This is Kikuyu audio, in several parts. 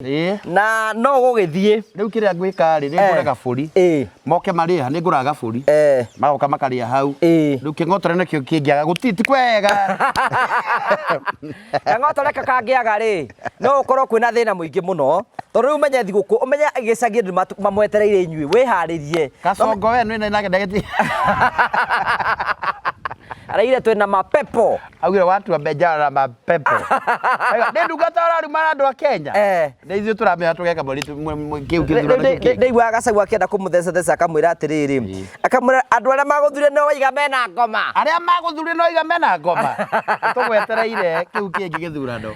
Ĩĩ. Na no gũgĩthiĩ. Rĩu kĩrĩa ngwĩka rĩ, nĩ ngũre gabũri. Moke marĩha, nĩ ngũraga gabũri. Magoka makarĩa hau. Rĩu kĩng'otore nakĩo kĩngĩaga gũtirĩ ti kwega. Kang'otore kangĩaga rĩ, no ũkorwo kwĩna thĩna mũingĩ mũno. Tondũ rĩu ũmenye thigũkũ, ũmenye gĩcagi andũ mamwetereire inyuĩ, wĩharĩrie. Kasongo we nĩ nake ndagĩti. Araigire twĩna mapepo. Augire watua mbenjara na mapepo. Nĩ ndungata ũraruma na andũ a Kenya. Nĩ ithuĩ tũramenya tũgeka mweri kĩu gĩthurano kĩu kĩngĩ. Ndaiguaga Gachagua akĩenda kũmũthecatheca akamwĩra atĩrĩrĩ, akamwĩra andũ arĩa magũthurire no waiga mena ngoma. Arĩa magũthurire no iga mena ngoma. Tũgwetereire kĩu kĩngĩ gĩthurano.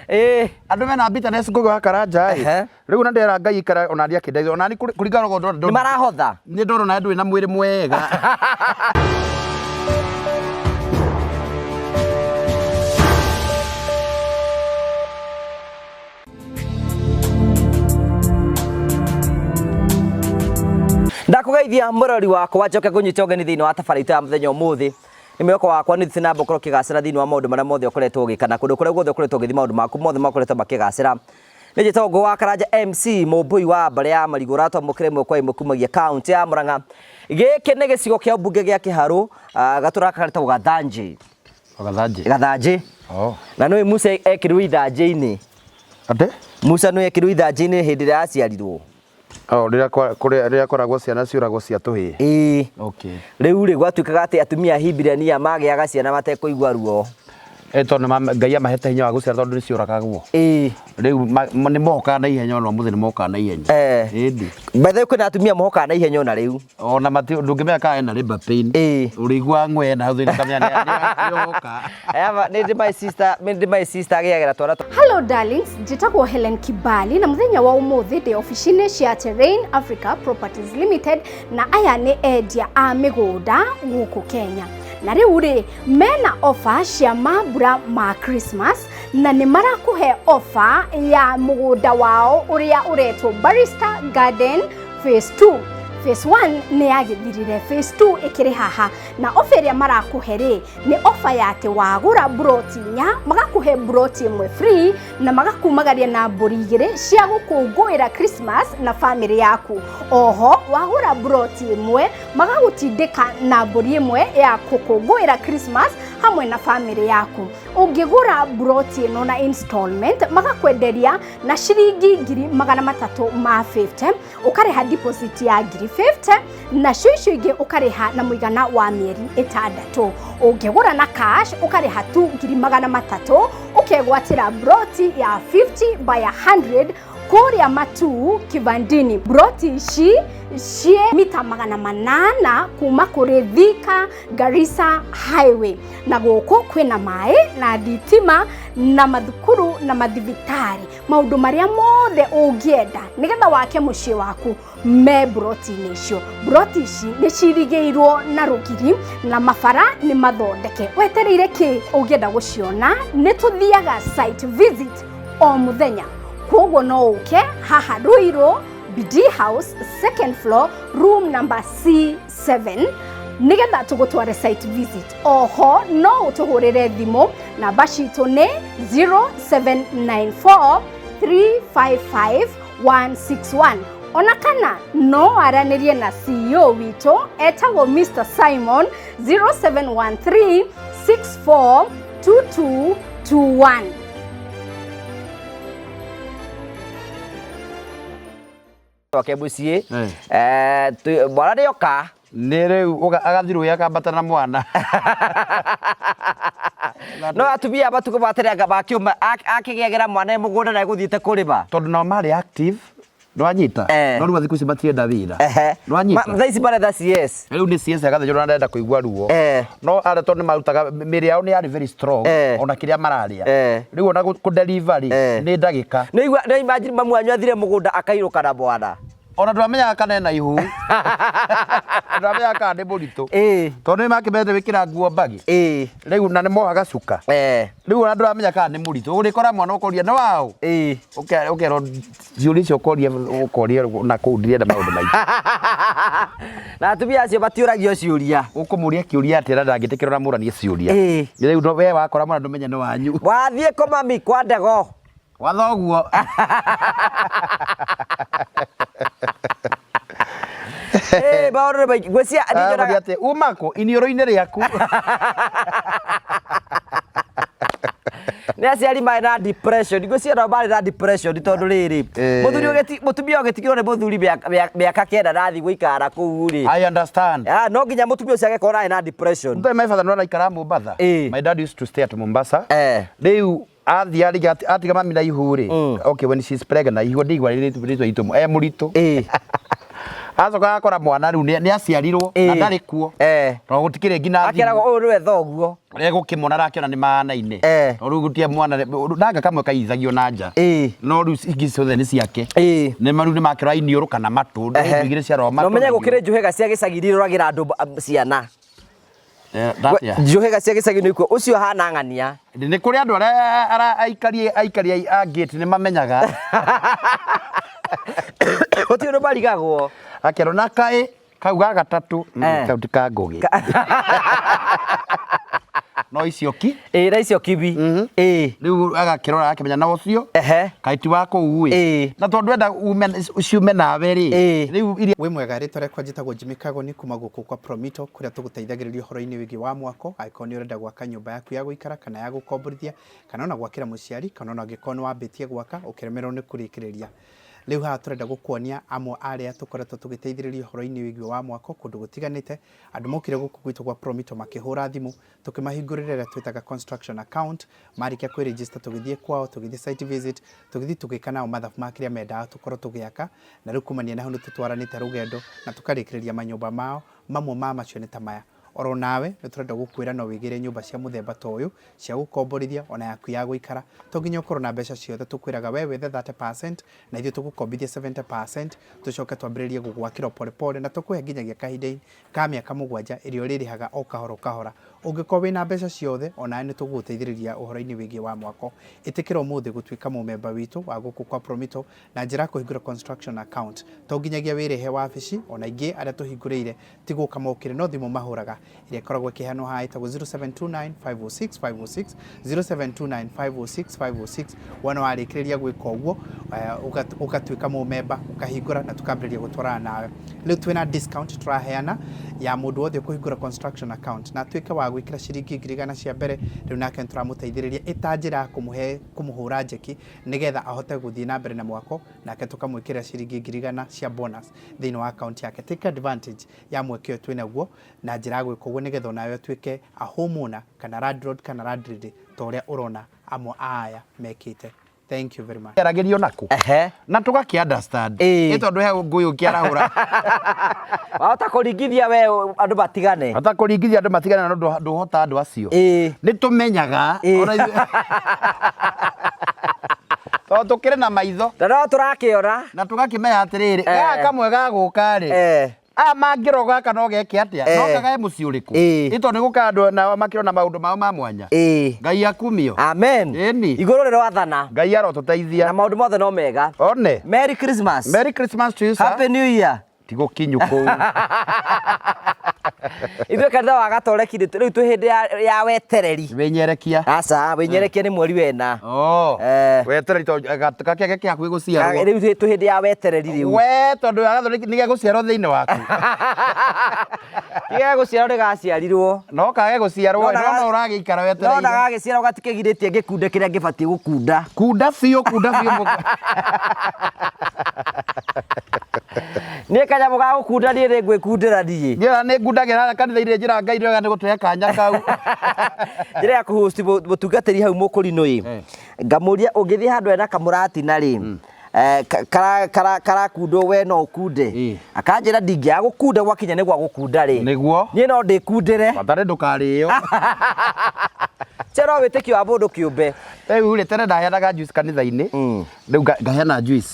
Andũ mena bitterness Ngũgĩ wa Karanja ĩ. Rĩu na ndera Ngai ikara ona niĩ akĩndeithia ona niĩ kũringana na ũguo ndona. Nĩ marahotha. Nĩ ndona ona ndũrĩ na mwĩrĩ mwega. Ndakũgeithia mũrori wakwa njoke ngũnyite ũgeni thĩinĩ wa tabarĩra itũ ya mũthenya ũmũthĩ. Nĩ mwĩhoko wakwa nĩ ũthiĩte na mbere gũkorwo ũkĩgacĩra thĩinĩ wa maũndũ marĩa mothe ũkoretwo ũgĩka na kũndũ kũrĩa guothe ũkoretwo ũgĩthiĩ maũndũ maku mothe makoretwo makĩgacĩra. Nĩ njĩtagwo Ngũgĩ wa Karanja MC mũmbũi wa mbarĩ ya Marigũ ũratwamũkĩra ĩmwe kwa ĩmwe kumagia kaunti ya Murang'a. Gĩkĩ nĩ gĩcigo kĩa mbunge gĩa Kĩharũ, gatũra gaka getagwo Gathanjĩ. Gathanjĩ. Gathanjĩ. Oh. Na nĩũĩ Musa ekĩrirwo ithanjĩ-inĩ. Atĩ? Musa nĩwe ekĩrirwo ithanjĩ-inĩ hĩndĩ ĩrĩa aciarirwo. Oh, rĩrĩa kwa- kũrĩa- rĩrĩa koragwo ciana ciũragwo cia tũhĩĩ. Ĩĩ. Okay. Rĩu rĩ gwatuĩkaga atĩ atumia a Hibirania magĩaga ciana matekũigua ruo. Eh, tondũ nĩ Ngai amahete hinya wa gũciara tondũ nĩ ciũragagwo. Ĩĩ. Rĩu nĩ mokaga na ihenya ona ũmũthĩ nĩ mokaga na ihenya. Ĩndĩ. By the way kwĩna atumia mokaga na ihenya ona rĩu. Ona mati ndũngĩmenya kana ena labour pain. Ĩĩ. Ũrĩiguaga ng'we na hau thĩinĩ ũkamenya nĩ oka. Aya, nĩ ndĩ my sister, nĩ ndĩ my sister agĩagĩra twana Hello darlings, njĩtagwo Helen Kibali na mũthenya wa ũmũthĩ ndĩ obici-inĩ cia Terrain Africa Properties Limited na aya nĩ endia a mĩgũnda gũkũ Kenya. Na rĩu rĩ, mena offer cia mambura ma Christmas na nĩ marakũhe offer ya mũgũnda wao ũrĩa ũretwo Barrister Garden Phase 2. Phase 1 nĩ yagĩthirire, Phase 2 ĩkĩrĩ haha na offer ĩrĩa marakũhe rĩ nĩ ofa ya atĩ wagũra mburoti inya magakũhe mburoti ĩmwe free na magakumagaria na mbũri igĩrĩ cia gũkũngũĩra Christmas na bamĩrĩ yaku. Oho wagũra mburoti ĩmwe magagũtindĩka na mbũri ĩmwe ya gũkũngũĩra Christmas hamwe na bamĩrĩ yaku. Ũngĩgũra mburoti ĩno na installment magakwenderia na ciringi 350,000, ũkarĩha deposit ya 50,000 nacio icio ingĩ ũkarĩha na mũigana wa mĩeri 6. Ũngĩgũra na cash ũkarĩha tu 300,000, ũkegwatĩra broti ya 50 by 100 kũrĩa Matuu Kivandini. Broti ici ciĩ mita 800 kuma kũrĩ Thika Garissa Highway, na gũkũ kwĩna maĩ na thitima na mathukuru na mathibitarĩ, maũndũ marĩa mothe ũngĩenda nĩgetha wake mũciĩ waku me broti-inĩ icio. Broti ici nĩ cirigĩirwo na rũgiri na mabara nĩ mathondeke. Wetereire kĩ? Ũngĩenda gũciona nĩ tũthiaga site visit o mũthenya, kwoguo no ũke haha Ruiru BD House second floor room number C7 nĩgetha tũgũtware site visit. Oho no ũtũhũrĩre thimũ, namba citũ nĩ 0794 355 161, ona kana no aranĩrie na CEO witũ etagwo Mr Simon 0713 642221. Twake mũciĩ. Mwana nĩoka. Nĩ rĩu agathiĩ rũĩ akambata na mwana. No atumia matukũ ma tene anga makiuma akĩgĩagĩra mwana e mũgũnda na egũthiĩte kũrĩma. Tondũ nao marĩ active, nĩwanyita? No rĩu thikũ ici matienda wĩra. Nĩwanyita? Thaa ici maretha CS. Rĩu nĩ CS agathĩnjwo na ndarenda kũigua ruo. No arĩa tondũ nĩmarutaga mĩĩrĩ yao nĩ yarĩ very strong ona kĩrĩa mararĩa. Rĩu ona kũ deliver rĩ nĩ ndagĩka. Nĩigua nĩ imagine mamu wanyu athire mũgũnda akairũka na mwana. Ona ndwamenyaga kana ena ihu. Ndwamenyaga kana nĩ mũritũ. Tondũ nĩ makĩmende wĩkĩra nguo mbagi. Rĩu na nĩ mohaga cuka. Rĩu ona ndũramenya kana nĩ mũritũ. Ũrĩkora mwana ũkoria nĩ waũ? Ũkerwo ciũria icio ũkoria ũkoria na kũu ndirenda maũndũ maingĩ. Na atumia acio matiũragio ciũria. Ũkũmũria kĩũria atĩa na ndangĩtĩkĩra ona mũranie ciũria. Rĩu we wakora mwana ndũmenye nĩ wanyu. Wathiĩ kũ mami kwa ndego. Gwa thoguo. Eh, maũndũ nĩ maingĩ. Ngwĩciria niĩ Nyonaga nyonaga atĩ uma kũ iniũrũ-inĩ rĩaku. Nĩ aciari marĩ na depression. Ngwĩciria nao marĩ na depression tondũ rĩrĩ, mũthuri ũgĩti mũtumia ũgĩtigĩrwo nĩ mũthuri mĩaka 9 na athiĩ gũikara kũu rĩ. I understand. Ah, no nginya mũtumia ũcio agĩkorwo arĩ na depression. Though my father no araikara Mombasa. My dad used to stay at Mombasa. Rĩu athiĩ arĩkia atiga mami na ihu rĩ. Okay, when she's pregnant, ihu ndigwa rĩrĩ itũmwo. E mũritũ. Acoka agakora mwana rĩu nĩ aciarirwo na ndarĩ kuo. Tondũ gũtikĩrĩ nginya thimũ. Akeragwo ũyũ nĩwe thoguo. Egũkĩmona arakĩona nĩ mahanaine. Tondũ rĩu gũtirĩ mwana nanga kamwe kaithagio na nja. No rĩu ingĩ ciothe nĩ ciake. Nĩ ma rĩu nĩ makĩrora iniũrũ kana matũ. Rĩu igĩrĩ ciarora Na matũ. ũmenye gũkĩrĩ njũhĩga cia gĩcagi iria iroragĩra andũ ciana. That, yeah. Njũhĩga cia gĩcagi nĩ ikuo ũcio hana ng'ania. Nĩ kũrĩ andũ arĩa aikari a gate nĩ mamenyaga. Gũtirĩ ũndũ marigagwo. Akerwo na kaĩ kau ga gatatũ kau ti ka Ngũgĩ. No icio ki. Ĩĩ na icio kibi. Ĩĩ. Rĩu agakĩrora agakĩmenya na ũcio. Kaĩ ti wa kũu ĩ. Na tondũ enda ume ciume nawe rĩ. Rĩu iria. Wĩ mwega, rĩtwa rĩakwa njĩtagwo Jimmy Kagoni kuma gũkũ kwa Promito kũrĩa tũgũteithagĩrĩria ũhoro-inĩ wĩgiĩ wa mwako, angĩkorwo nĩ ũrenda gwaka nyũmba yaku ya gũikara kana ya gũkomborithia, kana ona gwakĩra mũciari, kana ona angĩkorwo nĩ wambĩtie gwaka ũkĩremererwo nĩ kũrĩkĩrĩria. Rĩu haha tũrenda gũkuonia amwe a arĩa tũkoretwo tũgĩteithĩrĩria ũhoro-inĩ wĩgiĩ wa mwako kũndũ gũtiganĩte. Andũ mokire gũkũ gwitũ gwa Promito makĩhũra thimũ, tũkĩmahingũrĩra ĩrĩa twĩtaga construction account. Marĩkia kwĩ register tũgĩthiĩ kwao, tũgĩthiĩ site visit, tũgĩthiĩ tũgĩka nao mathabu ma kĩrĩa mendaga tũkorwo tũgĩaka. Na rĩu kumania na hau nĩ tũtwaranĩte rũgendo na tũkarĩkĩrĩria manyũmba mao. Mamwe ma macio nĩ ta maya. Oro nawe nĩ tũrenda gũkwĩra no wĩgĩre nyũmba cia mũthemba ta ũyũ cia gũkomborithia ona yaku ya gũikara. To nginya ũkorwo na mbeca ciothe, tũkwĩraga we wethe 30% na ithuĩ tũgũkombithie 70% tũcoke twambĩrĩrie gũgwakĩra o pole pole na tũkũhe nginyagia kahinda ka mĩaka 7 ĩrĩa ũrĩrĩhaga o kahora o kahora. Ũngĩkorwo wĩna mbeca ciothe onawe nĩ tũgũgũteithĩrĩria ũhoro-inĩ wĩgiĩ wa mwako. Ĩtĩkĩra ũmũthĩ gũtuĩka mũmemba witũ wa gũkũ kwa Promito na njĩra ya kũhingũra construction account. To nginyagia wĩrĩhe wabici, ona aingĩ arĩa tũhingũrĩire ti gũka mokire no thimũ mahũraga ĩrĩa ĩkoragwo ĩkĩheanwo haha ĩtagwo 0729 506 506, 0729 506 506. Wona warĩkĩrĩria gwĩka ũguo ũgatuĩka mũmemba, ũkahingũra na tũkambĩrĩria gũtwarana nawe. Rĩu twĩna discount tũraheana ya mũndũ wothe ũkũhingũra construction account na atuĩke wa gwĩkĩra ciringi 100,000 cia mbere. Rĩu nake nĩtũramũteithĩrĩria ĩta njĩra ya kũmũhe kũmũhũra njeki nĩgetha ahote gũthiĩ na mbere na mwako, nake tũkamwĩkĩrĩra ciringi 100,000 cia bonus thĩinĩ wa account yake. Take advantage ya mweke ũyũ twĩnaguo na njĩra ya gwĩka ũguo nĩgetha onawe ũtuĩke a homeowner kana landlord kana landlady ta ũrĩa ũrona amwe a aya mekĩte. Thank you very much. Aragĩrio nakũ? Na tũgakĩ understand. Ĩ tondũ he ngũyũ ũkĩarahũra. Wahota kũringithia we andũ matigane. Wahota kũringithia andũ matigane na ndũhota andũ acio. Nĩ tũmenyaga. Ona ithuĩ tondũ tũkĩrĩ na maitho. Na no tũrakĩona. Na tũgakĩmenya atĩrĩrĩ, gaka kamwe gagũka rĩ, aya mangĩroga gaka no geke atĩa? No kagae mũciĩ ũrĩkũ? Ĩ tondũ nĩ gũkaga andũ nao makĩrona maũndũ mao ma mwanya. Ngai akumio. Amen. Ĩni. Igũrũ rĩroathana. Ngai arotũteithia. Na maũndũ mothe no mega. One. Merry Christmas. Merry Christmas to you, sir. Happy New Year. Ti gũkinyu kũu. Ithuĩ kanitha wa Gatoreki rĩu twĩ hĩndĩ ya wetereri. Wĩnyerekia. Aca, wĩnyerekia nĩ mweri wena. Oh. Wetereri tondũ gakĩage kĩ hakuhĩ gũciarwo. Rĩu twĩ hĩndĩ ya wetereri rĩu. We tondũ ya Gatoreki nĩ gĩgũciarwo thĩinĩ waku. Gĩgũciarwo nĩ gaciarirwo. No kage gũciarwo no no ũragĩikara wetereire. No na gagĩciarwo gatikĩgirĩtie ngĩkunde kĩrĩa ngĩbatiĩ gũkunda. Kunda biũ, kunda biũ. Niĩ kanyamũ ga gũkunda niĩ nĩ ngwĩkundĩra niĩ. Niĩ nĩ ngundagĩra kanitha-inĩ njĩra Ngai nĩwega nĩ gũtũhe kanya kau. Njĩra ya kũhost mũtungatĩri hau mũkũrinũ ĩ. Ngamũria ũngĩthiĩ handũ hena kamũratina rĩ, karakundwo we no ũkunde. Akanjĩra ndingĩaga gũkunda gwakinya nĩ gwa gũkunda rĩ. Nĩguo. Niĩ no ndĩkundĩre. Bata nĩ ndũkarĩo. Ũcio no wĩtĩkio wa mũndũ kĩũmbe. Rĩu rĩ tene ndaheanaga juice kanitha-inĩ. Rĩu ngaheana juice.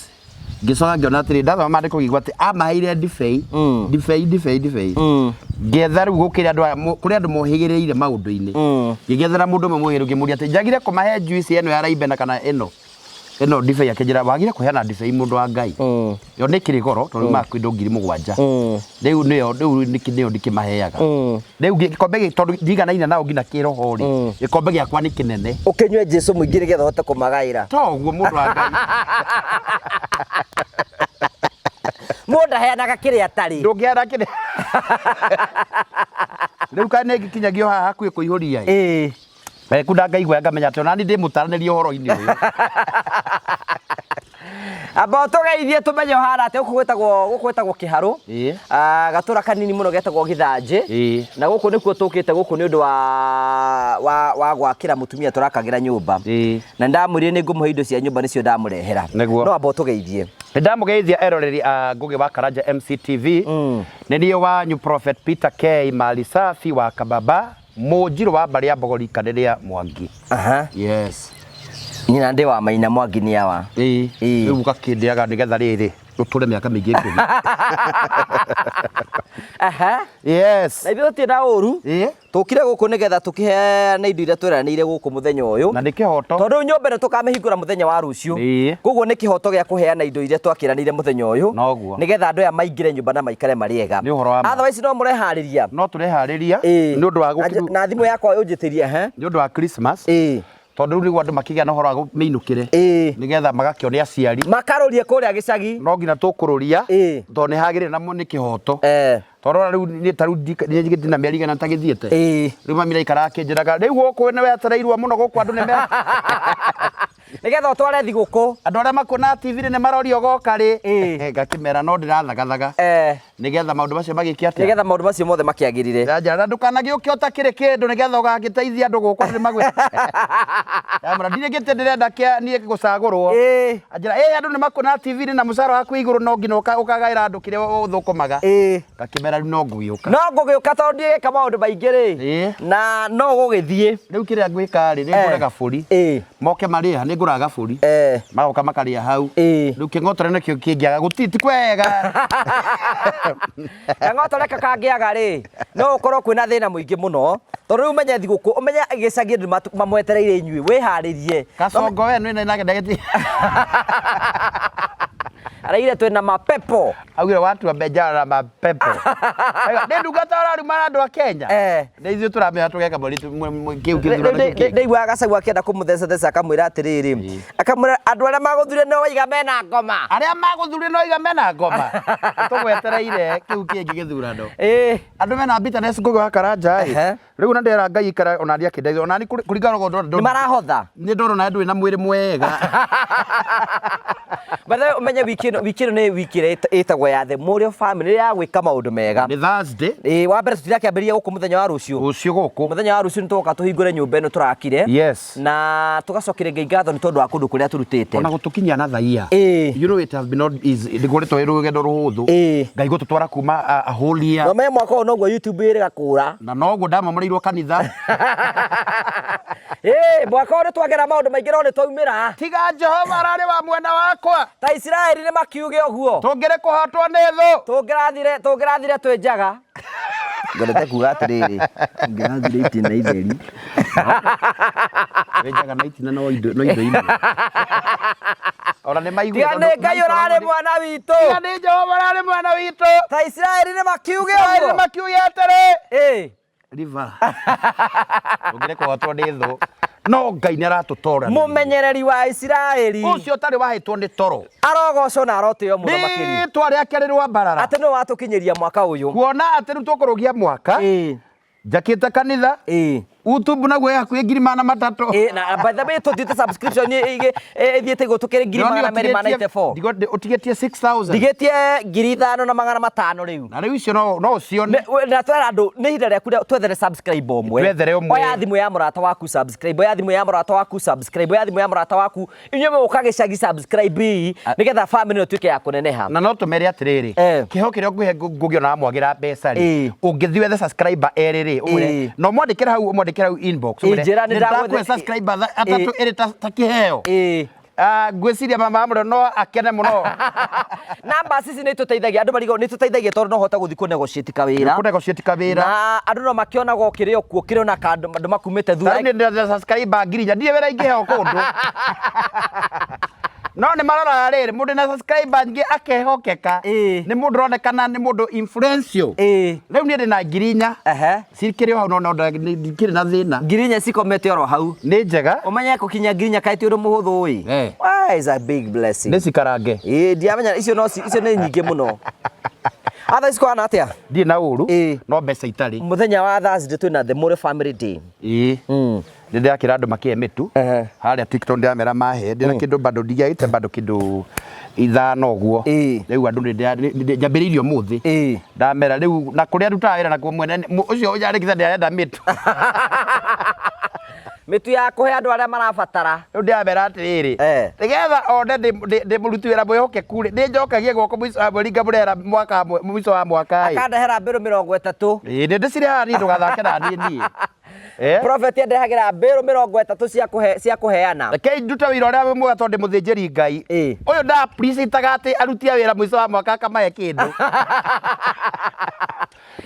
Ngĩcoka ngĩona atĩrĩ, ndathoma maandĩko ngĩigua atĩ amaheire ndibei, ndibei, ndibei, ndibei. Ngĩetha rĩu gũkĩrĩ andũ aya, kũrĩ andũ mohĩgĩrĩire maũndũ-inĩ. Ngĩgĩethera mũndũ ũmwe mũhĩgĩrĩru ngĩmũria atĩ njagire kũmahe juice ĩno ya Ribena kana ĩno. Ĩno ndibei akĩnjĩra wagire kũheana ndibei mũndũ wa Ngai. Yo nĩ kĩrĩ goro tondũ yumaga kĩndũ 7,000. Rĩu nĩyo rĩu nĩyo ndikĩmaheaga. Rĩu gĩkombe gĩkĩ tondũ ndiganaine nao nginya kĩroho rĩ, gĩkombe gĩakwa nĩ kĩnene. Ũkĩnyue Jesu mũingĩ nĩgetha ũhote kũmagaĩra. To ũguo mũndũ wa Ngai. Mũndũ aheanaga kĩrĩa atarĩ. Ndũngĩheana kĩrĩa. Rĩu kaĩ nĩ ngĩkinyagio haha hakuhĩ kũihũria ĩ. Kunda ngaigua ngamenya atĩ onani ndĩ mũtaranĩria ũhoro-inĩ ũyũ. Amba ũtũgeithie tũmenye ũhana atĩa. Gũkũ gwĩtagwo gũkũ gwĩtagwo Kĩharũ. Ah, gatũra kanini mũno getagwo Gĩthanjĩ. Na gũkũ nĩkuo tũkĩte gũkũ nĩ ũndũ wa wa wa gwakĩra mũtumia tũrakagĩra nyũmba. Na ndamwĩrire nĩ ngũmũhe indo cia nyũmba nĩcio ndamũrehera. Nĩguo. No amba ũtũgeithie. Nĩ ndamũgeithia eroreri a Ngũgĩ wa Karanja MCTV. Nĩ niĩ wanyu Prophet Peter K Mali Safi wa Kababa. Mũnjirũ wa mbarĩ ya Mbogori kanĩ rĩa Mwangi. Aha. Yes. Nyina ndĩ wa maina Mwangi nĩ awa. Ĩĩ. Ĩĩ. Rĩu ũgakĩndĩaga nĩgetha rĩrĩ ũtũre mĩaka mĩingĩ ikũmi. Aha. Yes. Na ithuĩ tũtirĩ na ũru. Ĩĩ. Tũkire gũkũ nĩgetha tũkĩheane indo iria twĩranĩire gũkũ mũthenya ũyũ. Na nĩ kĩhoto. Tondũ rĩu nyũmba ĩno tũkamĩhingũra mũthenya wa rũciũ. Ĩĩ. Koguo nĩ kĩhoto gĩa kũheana indo iria twakĩranĩire mũthenya ũyũ. Noguo. Nĩgetha andũ aya maingĩre nyũmba na maikare marĩ ega. Nĩ ũhoro wa ma. Otherwise no mũreharĩria. No tũreharĩria Ĩĩ. nĩ ũndũ wa Na gũkĩru na thimũ yakwa ũnjĩtĩrie he. nĩ ũndũ wa Christmas. Ĩĩ. Tondũ rĩu nĩguo andũ makĩgĩa na ũhoro wa mĩinũkĩre. Ĩĩ. Nĩgetha magakĩone aciari. Makarũrie kũrĩa gĩcagi. No nginya tũkũrũria. Ĩĩ. Tondũ nĩ hagĩrĩire na nĩ kĩhoto. Eh. Tondũ ona rĩu niĩ ta rĩu niĩ ndina mĩeri igana ntagĩthiĩte. Ĩĩ. Rĩu mami araikara akĩnjĩraga rĩu gũkũ nĩ wetereirwo mũno gũkũ andũ nĩ me Nĩgetha ũtware thigũkũ. Andũ arĩa makuonaga TV-inĩ nĩ maroria ũgoka rĩ. Ĩĩ. Ngakĩmera no ndĩrathagathaga. Eh. Nĩgetha maũndũ macio magĩke atĩa? Nĩgetha maũndũ macio mothe makĩagĩrĩre. Njanjara na ndũkanagĩũke ũtakĩrĩ kĩndũ nĩgetha ũgagĩteithia andũ gũkũ andũ nĩmagwĩ Ndamwĩra ndirĩ gĩtĩ ndĩrenda kĩa niĩ gũcagũrwo. Ĩĩ. Anjĩra ĩ andũ nĩmakuonaga TV-inĩ na mũcara waku wĩ igũrũ no nginya ũkagaĩra andũ kĩrĩa ũthũkũmaga. Ĩĩ. Ngakĩmera rĩu no ngũgĩũka. No ngũgĩũka tondũ ndigĩka maũndũ maingĩ rĩ. Ĩĩ. Na no gũgĩthiĩ. Rĩu kĩrĩa ngwĩka rĩ, nĩ ngũre gabũri. Ĩĩ. Moke marĩe ha, nĩ ngũraga gabũri. Eh. Magoka makarĩa hau. Ĩĩ. Rĩu kĩng'otore nĩkĩo kĩngĩaga gũtirĩ ti kwega. Kang'otore kangĩaga rĩ, no ũkorwo kwĩna thĩna mũingĩ mũno. Tondũ rĩu ũmenye thigũkũ, ũmenye gĩcagi andũ mamwetereire inyuĩ, wĩharĩrie. Kasongo we nĩ nake ndagĩti. Araire twĩna mapepo. Augire watu wamejaa na mapepo. Aiga, Nĩ ndungata ũrarumana andũ a Kenya. Eh. Nĩ ithuĩ tũramenya tũgeka mweri kĩu gĩthurano kĩu kĩngĩ. Ndaiguaga Gachagua akĩenda kũmũthecatheca akamwĩra atĩrĩrĩ, akamwĩra andũ arĩa magũthurire no waiga mena ngoma. Arĩa magũthurire no iga mena ngoma. Tũgwetereire kĩu kĩngĩ gĩthurano. Ĩĩ. Andũ mena bitterness Ngũgĩ wa Karanja ĩ. Ehe. Rĩu ona ndera Ngai ikara ona niĩ akĩndeithia ona niĩ kũringana na ũguo Nĩ marahotha. Nĩ ndona ona ndũrĩ na mwĩrĩ mwega. By the way, ũmenye wiki ĩno wiki ĩno nĩ wiki ĩrĩa ĩtagwo ya the Mũrĩo family ya gwĩka maũndũ mega. Nĩ Thursday. Ĩĩ wa mbere tũtirakĩambĩrĩria gũkũ mũthenya wa rũciũ. Rũciũ gũkũ. Mũthenya wa rũciũ nĩ tũgoka tũhingũre nyũmba ĩno tũrakire. Yes. Na tũgacokeria Ngai ngatho nĩ tondũ wa kũndũ kũrĩa tũrutĩte. Ona gũtũkinyia na thaia. Ĩĩ. You know it has been not easy. Ndĩkoretwo ĩ rũgendo rũhũthũ. Ĩĩ. Ngai gũtũtwara kuma a whole year. Na ũmenye mwaka ũyũ noguo YouTube ĩrĩga kũra. Na noguo ndamomoreirwo kanitha. Ĩĩ mwaka ũyũ nĩ twagera maũndũ maingĩ no nĩ twaumĩra. Tiga Jehova ararĩ wa mwena wakwa. Ta Isiraeli nĩ makiuge ũguo. Tũngĩrĩ kũhotwo nĩ thũ. Tũngĩrathire tũngĩrathire twĩ njaga. Ngwendete kuga atĩrĩrĩ, ũngĩrathire itina itheri. Wĩ njaga na itina no indo no indo imwe. Ona nĩ maiguire. Tiga nĩ Ngai ũrarĩ mwana witũ. Tiga nĩ Jehova ũrarĩ mwana witũ. Ta Isiraeli nĩ makiuge Isiraeli ũguo. makiuge atĩrĩ. Ĩĩ. River. Ũngĩrĩ kũhotwo nĩ thũ. No Ngai nĩ aratũtora. Mũmenyereri wa Isiraeli. Ũcio ũtarĩ wahĩtwo nĩ toro. Arogocwo na arotĩo mũno makĩria. Rĩtwa rĩake rĩrwambarara. Atĩ nĩwe watũkinyĩria mwaka ũyũ. Kuona atĩ rĩu tũkũrũgia mwaka. Ĩĩ. Njakĩte kanitha. Ĩĩ. YouTube naguo ĩ hakuhĩ 300,000. Ĩĩ na by the way tũthiĩte subscription ĩthiĩte igũrũ tũkĩrĩ 294,000. Ũtigĩtie 6000. Ndigĩtie 5,500 rĩu. Na rĩu icio no no ũcione. Na twera andũ nĩ ihinda rĩaku twethere subscribe ũmwe. Twethere ũmwe. Oya thimũ ya mũrata waku subscribe, oya thimũ ya mũrata waku subscribe, oya thimũ ya mũrata waku. Inyuĩ mũgũka gĩcagi subscribe ii nĩgetha family ĩno ĩtuĩke ya kũneneha. Na no tũmere atĩrĩrĩ, Eh. kĩheo kĩrĩa ngũhe Ngũgĩ ona wamwagĩra mbeca rĩ, Ĩĩ. ũngĩthiĩ wethe subscriber erĩ rĩ, ũmwĩre Ĩĩ. na ũmwandĩkĩre hau ũmwandĩkĩre hau inbox Ĩĩ, ũmwĩre njĩra nĩ nĩ ndagwethe- ndakũhe subscriber atatũ Ĩĩ. ĩrĩ ta kĩheo. Ĩĩ. Ah, ngwĩciria mama wa mũrĩo no akene mũno. Numbers ici nĩ itũteithagia andũ marigagwo nĩ itũteithagia tondũ no ũhote gũthiĩ kũ negotiate kawĩra. Kũ negotiate kawĩra. Na andũ no makĩonaga ũkĩrĩ o kuo ũkĩrĩ ona kandũ andũ makumĩte thutha. Tarĩu nĩ ndĩ subscriber 4,000 ndirĩ wĩra ingĩheo kũndũ. No nĩ maroraga rĩrĩ mũndũ na subscriber nyingĩ akehokeka Ĩĩ. nĩ mũndũ ũronekana nĩ mũndũ influential. Ĩĩ. Rĩu niĩ ndĩ na 4,000 Ehe. cikĩrĩ o hau no no ndikĩrĩ na thĩna. 4,000 cikomete oro hau. Nĩ njega. Ũmenye gũkinya 4,000 kaĩ ti ũndũ mũhũthũ ĩ. Eh. Wah, is a big blessing. Nĩ cikarange. Ĩĩ ndiamenya icio no icio nĩ nyingĩ mũno. Otherwise kũhana atĩa? Ndirĩ na ũru Ĩĩ. no mbeca itarĩ. Mũthenya wa Thursday twĩna the More Family Day. Ĩĩ. Nĩ ndĩrakĩra andũ makĩhe mĩtu. Ehe. Harĩa TikTok ndĩramera mahe ndĩna kĩndũ bado ndigĩagĩte bado kĩndũ ithano ũguo. Ĩĩ. Rĩu andũ nĩ njambĩrĩirie ũmũthĩ. Ĩĩ. Ndamera rĩu na kũrĩa ndutaga wĩra nakuo mwene ũcio ũnjandĩkĩte ndĩarenda mĩtu. Mĩtu ya kũhe andũ arĩa marabatara. Rĩu ndĩramera atĩrĩrĩ Eh. nĩgetha one ndĩ mũruti wĩra mwĩhokeku rĩ nĩ njokagie guoko mũico wa mweri ngamũrehera mwaka mũico wa mwaka ĩ. Akandehera mbĩrũ 30. Ĩĩ nĩ ndĩcirehaga niĩ ndũgathake na niĩ niĩ. Eh? Prophet andehagĩra mbĩrũ 30 cia kũhe cia kũheana. Rekei ndute wĩra ũrĩa wĩ mwega tondũ ndĩ mũthĩnjĩri Ngai. Ĩĩ. Ũyũ nda appreciate-aga atĩ aruti a wĩra mũico wa mwaka akamahe kĩndũ.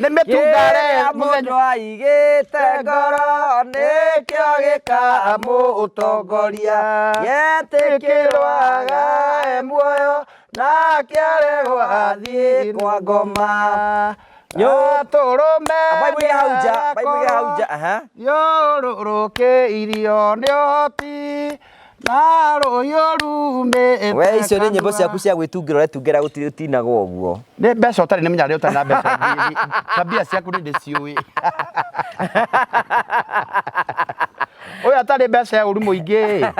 Nĩ mĩtu ngare Kĩrĩa mũthenya. mũndũ aigĩte ngoro nĩkĩo gĩkamũtongoria. Yetĩkĩrwo agae muoyo nake aregwo athiĩ kwa ngoma. Nyũtũrũme Bible ya hau nja, Bible ya hau nja, aha. Yũrũrũkĩirio nĩ ũhoti na rũhiũ rumĩte We icio nĩ nyĩmbo kanua. ciaku cia gwĩtungĩra ũretungĩra gũtirĩ ũtinagwo ũguo. Nĩ mbeca ũtarĩ nĩ menya rĩ ũtarĩ na mbeca tabia ciaku nĩ ndĩciũĩ. Ũyũ atarĩ mbeca ya ũru mũingĩ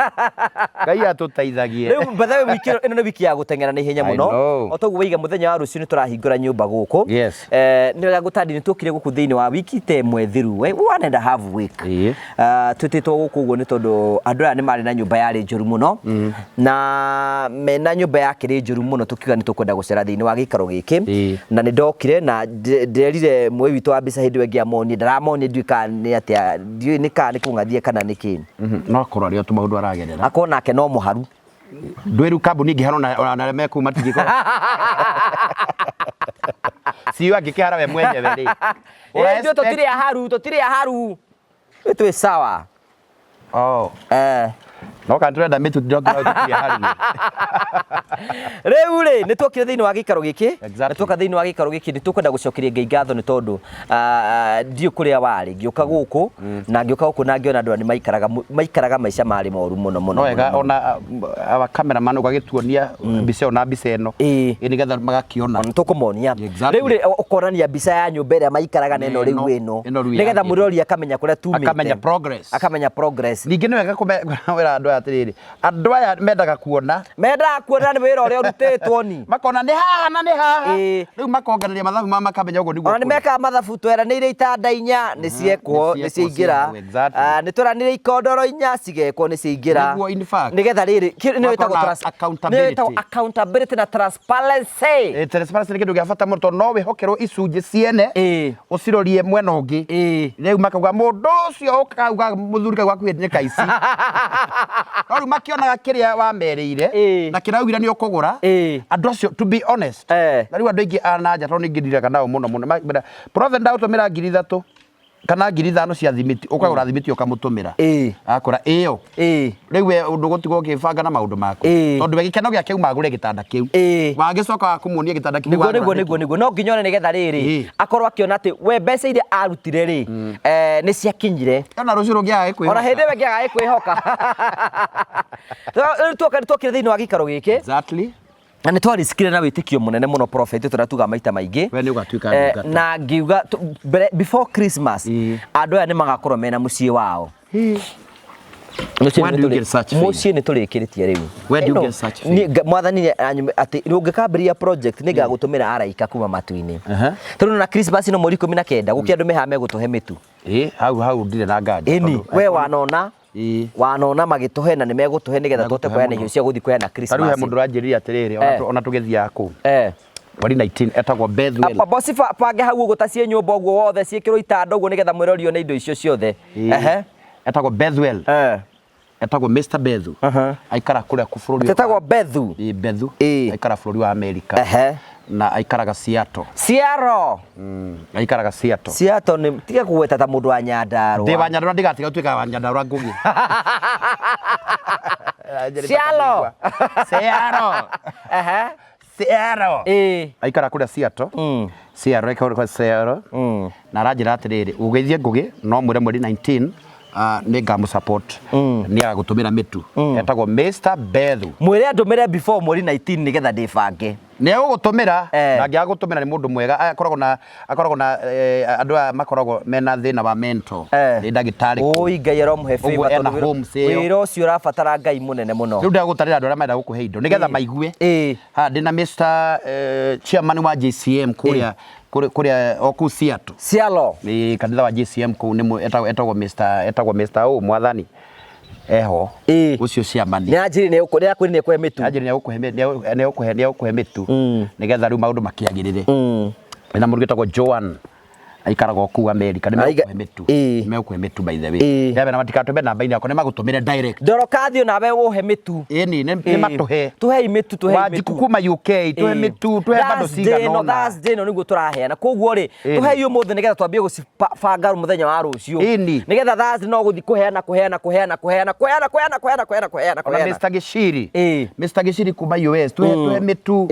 Ngai atũteithagie. Rĩu by the way wiki ĩno nĩ wiki ya gũteng'era na ihenya I mũno. know. O toguo waiga mũthenya wa rũciũ nĩ tũrahingũra nyũmba gũkũ. Yes. Nĩ wega gũtandi nĩ tuokire gũkũ thĩinĩ wa wiki ta ĩmwe thiru. 1.5 week. Ĩĩ. Twĩtĩtwo gũkũ ũguo nĩ tondũ andũ aya nĩ marĩ na nyũmba yarĩ njũru mũno. Na mena nyũmba yakĩrĩ njũru mũno tũkiuga nĩ tũkwenda gũcera thĩinĩ wa gĩikaro gĩkĩ. Ĩĩ. Na nĩ ndokire na nderire mũĩ witũ wa mbica hĩndĩ ĩyo ĩngĩ amonie ndaramonie ndiũĩ kana nĩ atĩa ndiũĩ nĩ kana nĩ kũng'athia kana nĩ kĩ. No akorwo arĩ o tũmaũndũ aragerera. Akorwo nake no mũharu. Ndwĩru kambuni ĩngĩ hano ona arĩa me kũu matingĩkorwo. CEO angĩkĩhara we mwenyewe rĩ. Ĩĩ ithuĩ tũtirĩ aharu, tũtirĩ aharu. Ithuĩ twĩ sawa. Oh. Eh. No kana tũrenda mĩtu ndĩrokĩra tũtirĩ aharu. Rĩu rĩ nĩ tuokire thĩinĩ wa gĩikaro gĩkĩ Exactly. na tuoka thĩinĩ wa gĩikaro gĩkĩ nĩ tũkwenda gũcokeria Ngai ngatho nĩ tondũ ndiũ kũrĩa warĩ ngĩũka gũkũ na ngĩũka gũkũ na ngĩona andũ aya nĩ maikaraga maikaraga maica marĩ moru mũno mũno No wega mũno, mũno. ona our cameraman ũgagĩtuonia mbica ĩyo na mbica ĩno. Ĩĩ. Ĩ nĩgetha magakĩona. Ona tũkũmonia Exactly. rĩu rĩ ũkonania mbica ya nyũmba ĩrĩa maikaraga na ĩno rĩu Ĩno, ĩno ĩno rĩu nĩgetha yakĩtwo. mũrori akamenya kũrĩa tumĩte Akamenya progress. akamenya progress Ningĩ nĩ wega kũmera andũ aya atĩrĩrĩ andũ aya mendaga kuona mendaga kuona nĩ wĩra ũrĩa ũrutĩtwo ni makona nĩ haha na nĩ haha Ĩĩ. rĩu makonganĩria mathabu ma makamenya ũguo nĩguo ona nĩ kũrĩ. mekaga mathabu tweranĩire itanda inya nĩ ciekwo nĩ nĩ ciekwo, ciaingĩra ciĩ hau, exactly. Nĩ tweranĩire ikondoro inya cigekwo nĩ ciaingĩra Nĩguo, in fact. nĩgetha rĩrĩ nĩyo Gũgakorwo ĩtagwo na nĩyo ĩtagwo accountability. accountability na transparency Eh, transparency nĩ kĩndũ gĩa bata mũno tondũ no wĩhokerwo icunjĩ ciene Ĩĩ. ũcirorie mwena ũngĩ Ĩĩ. rĩu makauga mũndũ ũcio ũkauga mũthuri kau hakuhĩ nĩ kaici no rĩu makĩonaga kĩrĩa wamerĩire Ĩĩ. na kĩrĩa waugire nĩ ũkũgũra Ĩĩ. andũ acio to be honest Eh. na rĩu andũ aingĩ a na nja tondũ ningĩ ndiraga nao mũno mũno Prophet ndagũtũmĩra 3,000 kana 5,000 cia thimiti ũkagũra thimiti ũkamũtũmĩra Ĩĩ. akora ĩyo Ĩĩ. rĩu we ũndũ gũtigwo ũkĩbanga na maũndũ maku Ĩĩ. tondũ we gĩkeno gĩake uma agũre gĩtanda kĩu Ĩĩ. wagĩcoka wa kũmuonia gĩtanda kĩu niguo wagũra niguo nĩkĩ? niguo niguo no nginya one nigetha rĩrĩ Ĩĩ. akorwo akiona atĩ we mbeca iria arutire rĩ nĩ ciakinyire ona rũciũ rũngĩaga gĩkwĩhoka ona hĩndĩ ĩyo ĩngĩaga gĩkwĩhoka Rĩu tuoka nĩ tuokire thĩinĩ wa gĩikaro gĩkĩ Exactly. Na nĩ twarisikire na wĩtĩkio mũnene mũno prophet tũrĩa tugaga maita maingĩ We nĩ ũgatuĩka ndungata. Na ngiuga mbere before Christmas Ĩĩ. andũ aya nĩ magakorwo mena mũciĩ wao. Mũciĩ Where nĩ do you get such faith? Mũciĩ nĩ tũrĩkĩrĩtie rĩu. Where do you Ĩno, get such faith? Mwathani nĩ atĩ ũngĩkambĩrĩria project nĩ ngagũtũmĩra araika kuma matu-inĩ. Aha. Tondũ na Christmas ĩno mweri 19 gũkĩ andũ mehaha megũtũhe mĩtu. Ĩĩ, hau hau ndirĩ na nganja. Ĩni, tondũ- we wanona Ĩĩ. wanona magĩtũhe na nĩ megũtũhe nĩgetha tũhote Megũtũhe kũheana mũno. irio cia gũthiĩ kũheana Ta rĩu he Christmas. mũndũ ũranjĩrire atĩrĩrĩ ona ona tũgĩthiaga kũu mweri 19 etagwo Bethwell. Bosi bange hau ũguo ta ciĩ nyũmba ũguo wothe ciĩkĩrwo itanda ũguo nĩgetha mwĩrori one indo icio ciothe. Ĩĩ. Ehe. Etagwo Bethwell. Etagwo Mr Bethu. Aikara kũrĩa kũ bũrũri. Etagwo Bethu. Ĩ, Bethu. Ĩ. Aikara bũrũri wa Amerika. Na aikaraga Seattle. Seattle. Aikaraga Seattle. Seattle nĩ tiga kũgweta ta mũndũ wa Nyandarũa. Ndĩ wa Nyandarũa ndigatiga gũtuĩka wa Nyandarũa Ngũgĩ. Seattle. Seattle. Seattle. Ĩ. Aikara kũrĩa Seattle. Seattle, aikara kũrĩa Seattle. Na aranjĩra atĩrĩrĩ, ũgeithie Ngũgĩ no mwĩre mweri 19 nĩ ngamũ support. Nĩ agagũtũmĩra mĩtu. Etagwo Mr Bethu. Mwĩre andũmĩre before mweri 19 nĩgetha ndĩbange. Nĩ egũgũtũmĩra na angĩaga gũtũmĩra nĩ mũndũ mwega akoragwo na andũ aya makoragwo mena thĩna wa mental. Nĩ ndagĩtarĩ kũu. Oi Ngai aromũhe Ũguo favor ena tondũ homes ĩyo. wĩra ũcio ũrabatara Ngai mũnene mũno. Rĩu ndagũtarĩra andũ arĩa marenda gũkũhe indo nĩgetha maigue. Ha ndĩna Mr chairman wa JCM kũrĩa kũrĩa o kũu Seattle. Seattle. Nĩ kanitha wa JCM kũu nĩ etagwo Mr etagwo Mr O mwathani. Eho. Ũcio chairman. Nĩ anjĩrĩ nĩ akwĩrire nĩ ekũhe mĩtu. Anjĩrire nĩ egũkũhe nĩ egũkũhe nĩ egũkũhe mĩtu. Nĩgetha rĩu maũndũ makĩagĩrĩre. Na mũndũ wĩtagwo Joan aikaraga o kũu America nĩ megũkũhe mĩtu. Nĩ megũkũhe mĩtu by the way. Ndĩramera matikatũme namba-inĩ yakwa nĩ magũtũmĩre direct. Ndorokathi nawe ũhe mĩtu. Ĩni nĩ matũhe. Tũhei mĩtu, tũhei mĩtu. Wanjiku kuma UK tũhe mĩtu, tũhe bando cigana ũna. Thursday ĩno nĩguo tũraheana. Koguo rĩ, tũhei ũmũthĩ nĩgetha twambie gũcibanga mũthenya wa rũciũ. Nĩgetha Thursday no gũthiĩ kũheana, kũheana, kũheana, kũheana, kũheana, kũheana, kũheana, kũheana, kũheana, Ona kũheana. Mr Gĩciri. Mr Gĩciri kuma US tũhe tũhe mĩtu.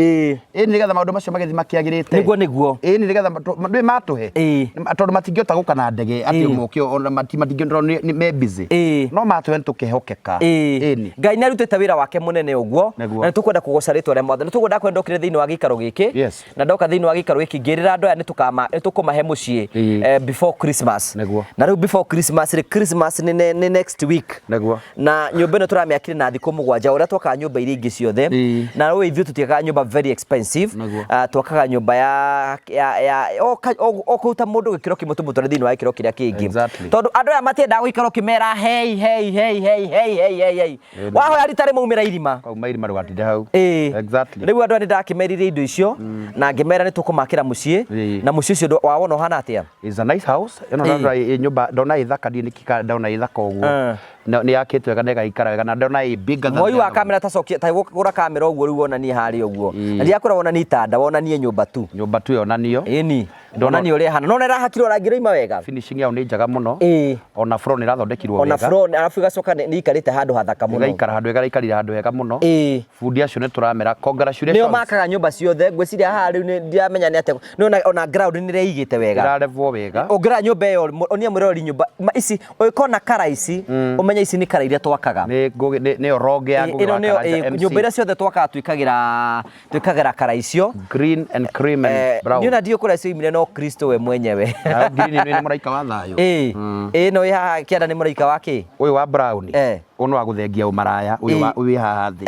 Ĩni nĩgetha maũndũ macio magĩthiĩ makĩagĩrĩte. Nĩguo, nĩguo. Ĩni nĩgetha ndũĩ matũhe. Tondũ matingĩhota gũka na ndege atĩ moke ona matingĩhota nĩ me busy. No matũhe nĩ tũkehokeka. Ĩni. Ngai nĩ arutĩte wĩra wake mũnene ũguo. Nĩguo. Na nĩ tũkwenda kũgoca rĩtwa rĩa Mwathani. Nĩ tũkwenda kwenda ũkĩre thĩinĩ wa gĩikaro gĩkĩ. Na ndoka thĩinĩ wa gĩikaro gĩkĩ ngĩrĩra andũ aya nĩ tũkũmahe mũciĩ, before Christmas. Nĩguo. Na rĩu before Christmas rĩ, Christmas nĩ next week. Nĩguo. Na nyũmba ĩno tũramĩakire na thikũ mũgwanja ũrĩa twakaga nyũmba iria ingĩ ciothe. Na rĩu ithuĩ tũtiakaga nyũmba very expensive. Nĩguo. Twakaga nyũmba ya o kũruta mũndũ gĩkĩro kĩmwe tũmũtware thĩinĩ wa gĩkĩro kĩrĩa kĩngĩ. Tondũ andũ aya matiendaga gũikara ũkĩmera hei, hei, hei, hei, hei, hei, hei, hei. Wahoya rita rĩmwe umĩra irima. Kauma irima ndũgatinde hau. Rĩu andũ aya nĩndakĩmerire indo icio na ngĩmera nĩ tũkũmakĩra mũciĩ. Na mũciĩ ũcio wawona ũhana atĩa? It's a nice house. Ĩno ndona ĩ nyũmba, ndona ĩ thaka ndiũĩ nĩkĩ ndona ĩ thaka ũguo. Nĩ yakĩtwo wega na ĩgaikara wega na ndona ĩ bigger than Mwoi the wa other one. kamera ta cokia, ta gũra kamera ũguo rĩu wonanie harĩa ũguo. Na ndiakwĩra wonanie itanda, wonanie nyũmba tu. Nyũmba tu yonanio. Ĩni. Ndona ũrĩa ĩhana. Nona ĩrahakirwo rangi ũraima wega. Finishing yao nĩ njega mũno. Ona floor nĩ ĩrathondekirwo Ona wega. floor, arabu ĩgacoka nĩ ĩikarĩte handũ hathaka mũno. Ĩgaikara handũ hega, ĩraikarire handũ hega mũno. Bundi acio nĩ tũramera congratulations. Nĩo makaga nyũmba ciothe, ngwĩciria haha rĩu nĩ ndiramenya nĩ atĩa. Nĩ ona ground nĩ ĩreigĩte wega. Ĩrarevwo wega. Ũngĩrora nyũmba ĩyo, onia mwĩroreri nyũmba, ici, ũngĩkona kara ici, ũmenye ici nĩ kara iria twakaga. Nĩ Ngũgĩ, nĩyo ronge ya Ngũgĩ Ĩno wa nĩyo, Karanja MC. nyũmba iria ciothe twakaga twĩkagĩra kara icio. Green and cream and brown. Niĩ ona ndiũĩ kũrĩa cioimire no Kristo we mwenyewe. Nayo green nĩ mũraika wa thayũ. Ĩno ĩ haha kĩanda nĩ mũraika wa kĩ? Ũyũ wa brown. Ũyũ nĩ wa gũthengia ũmaraya, ũyũ wa, ũyũ wĩ haha thĩ.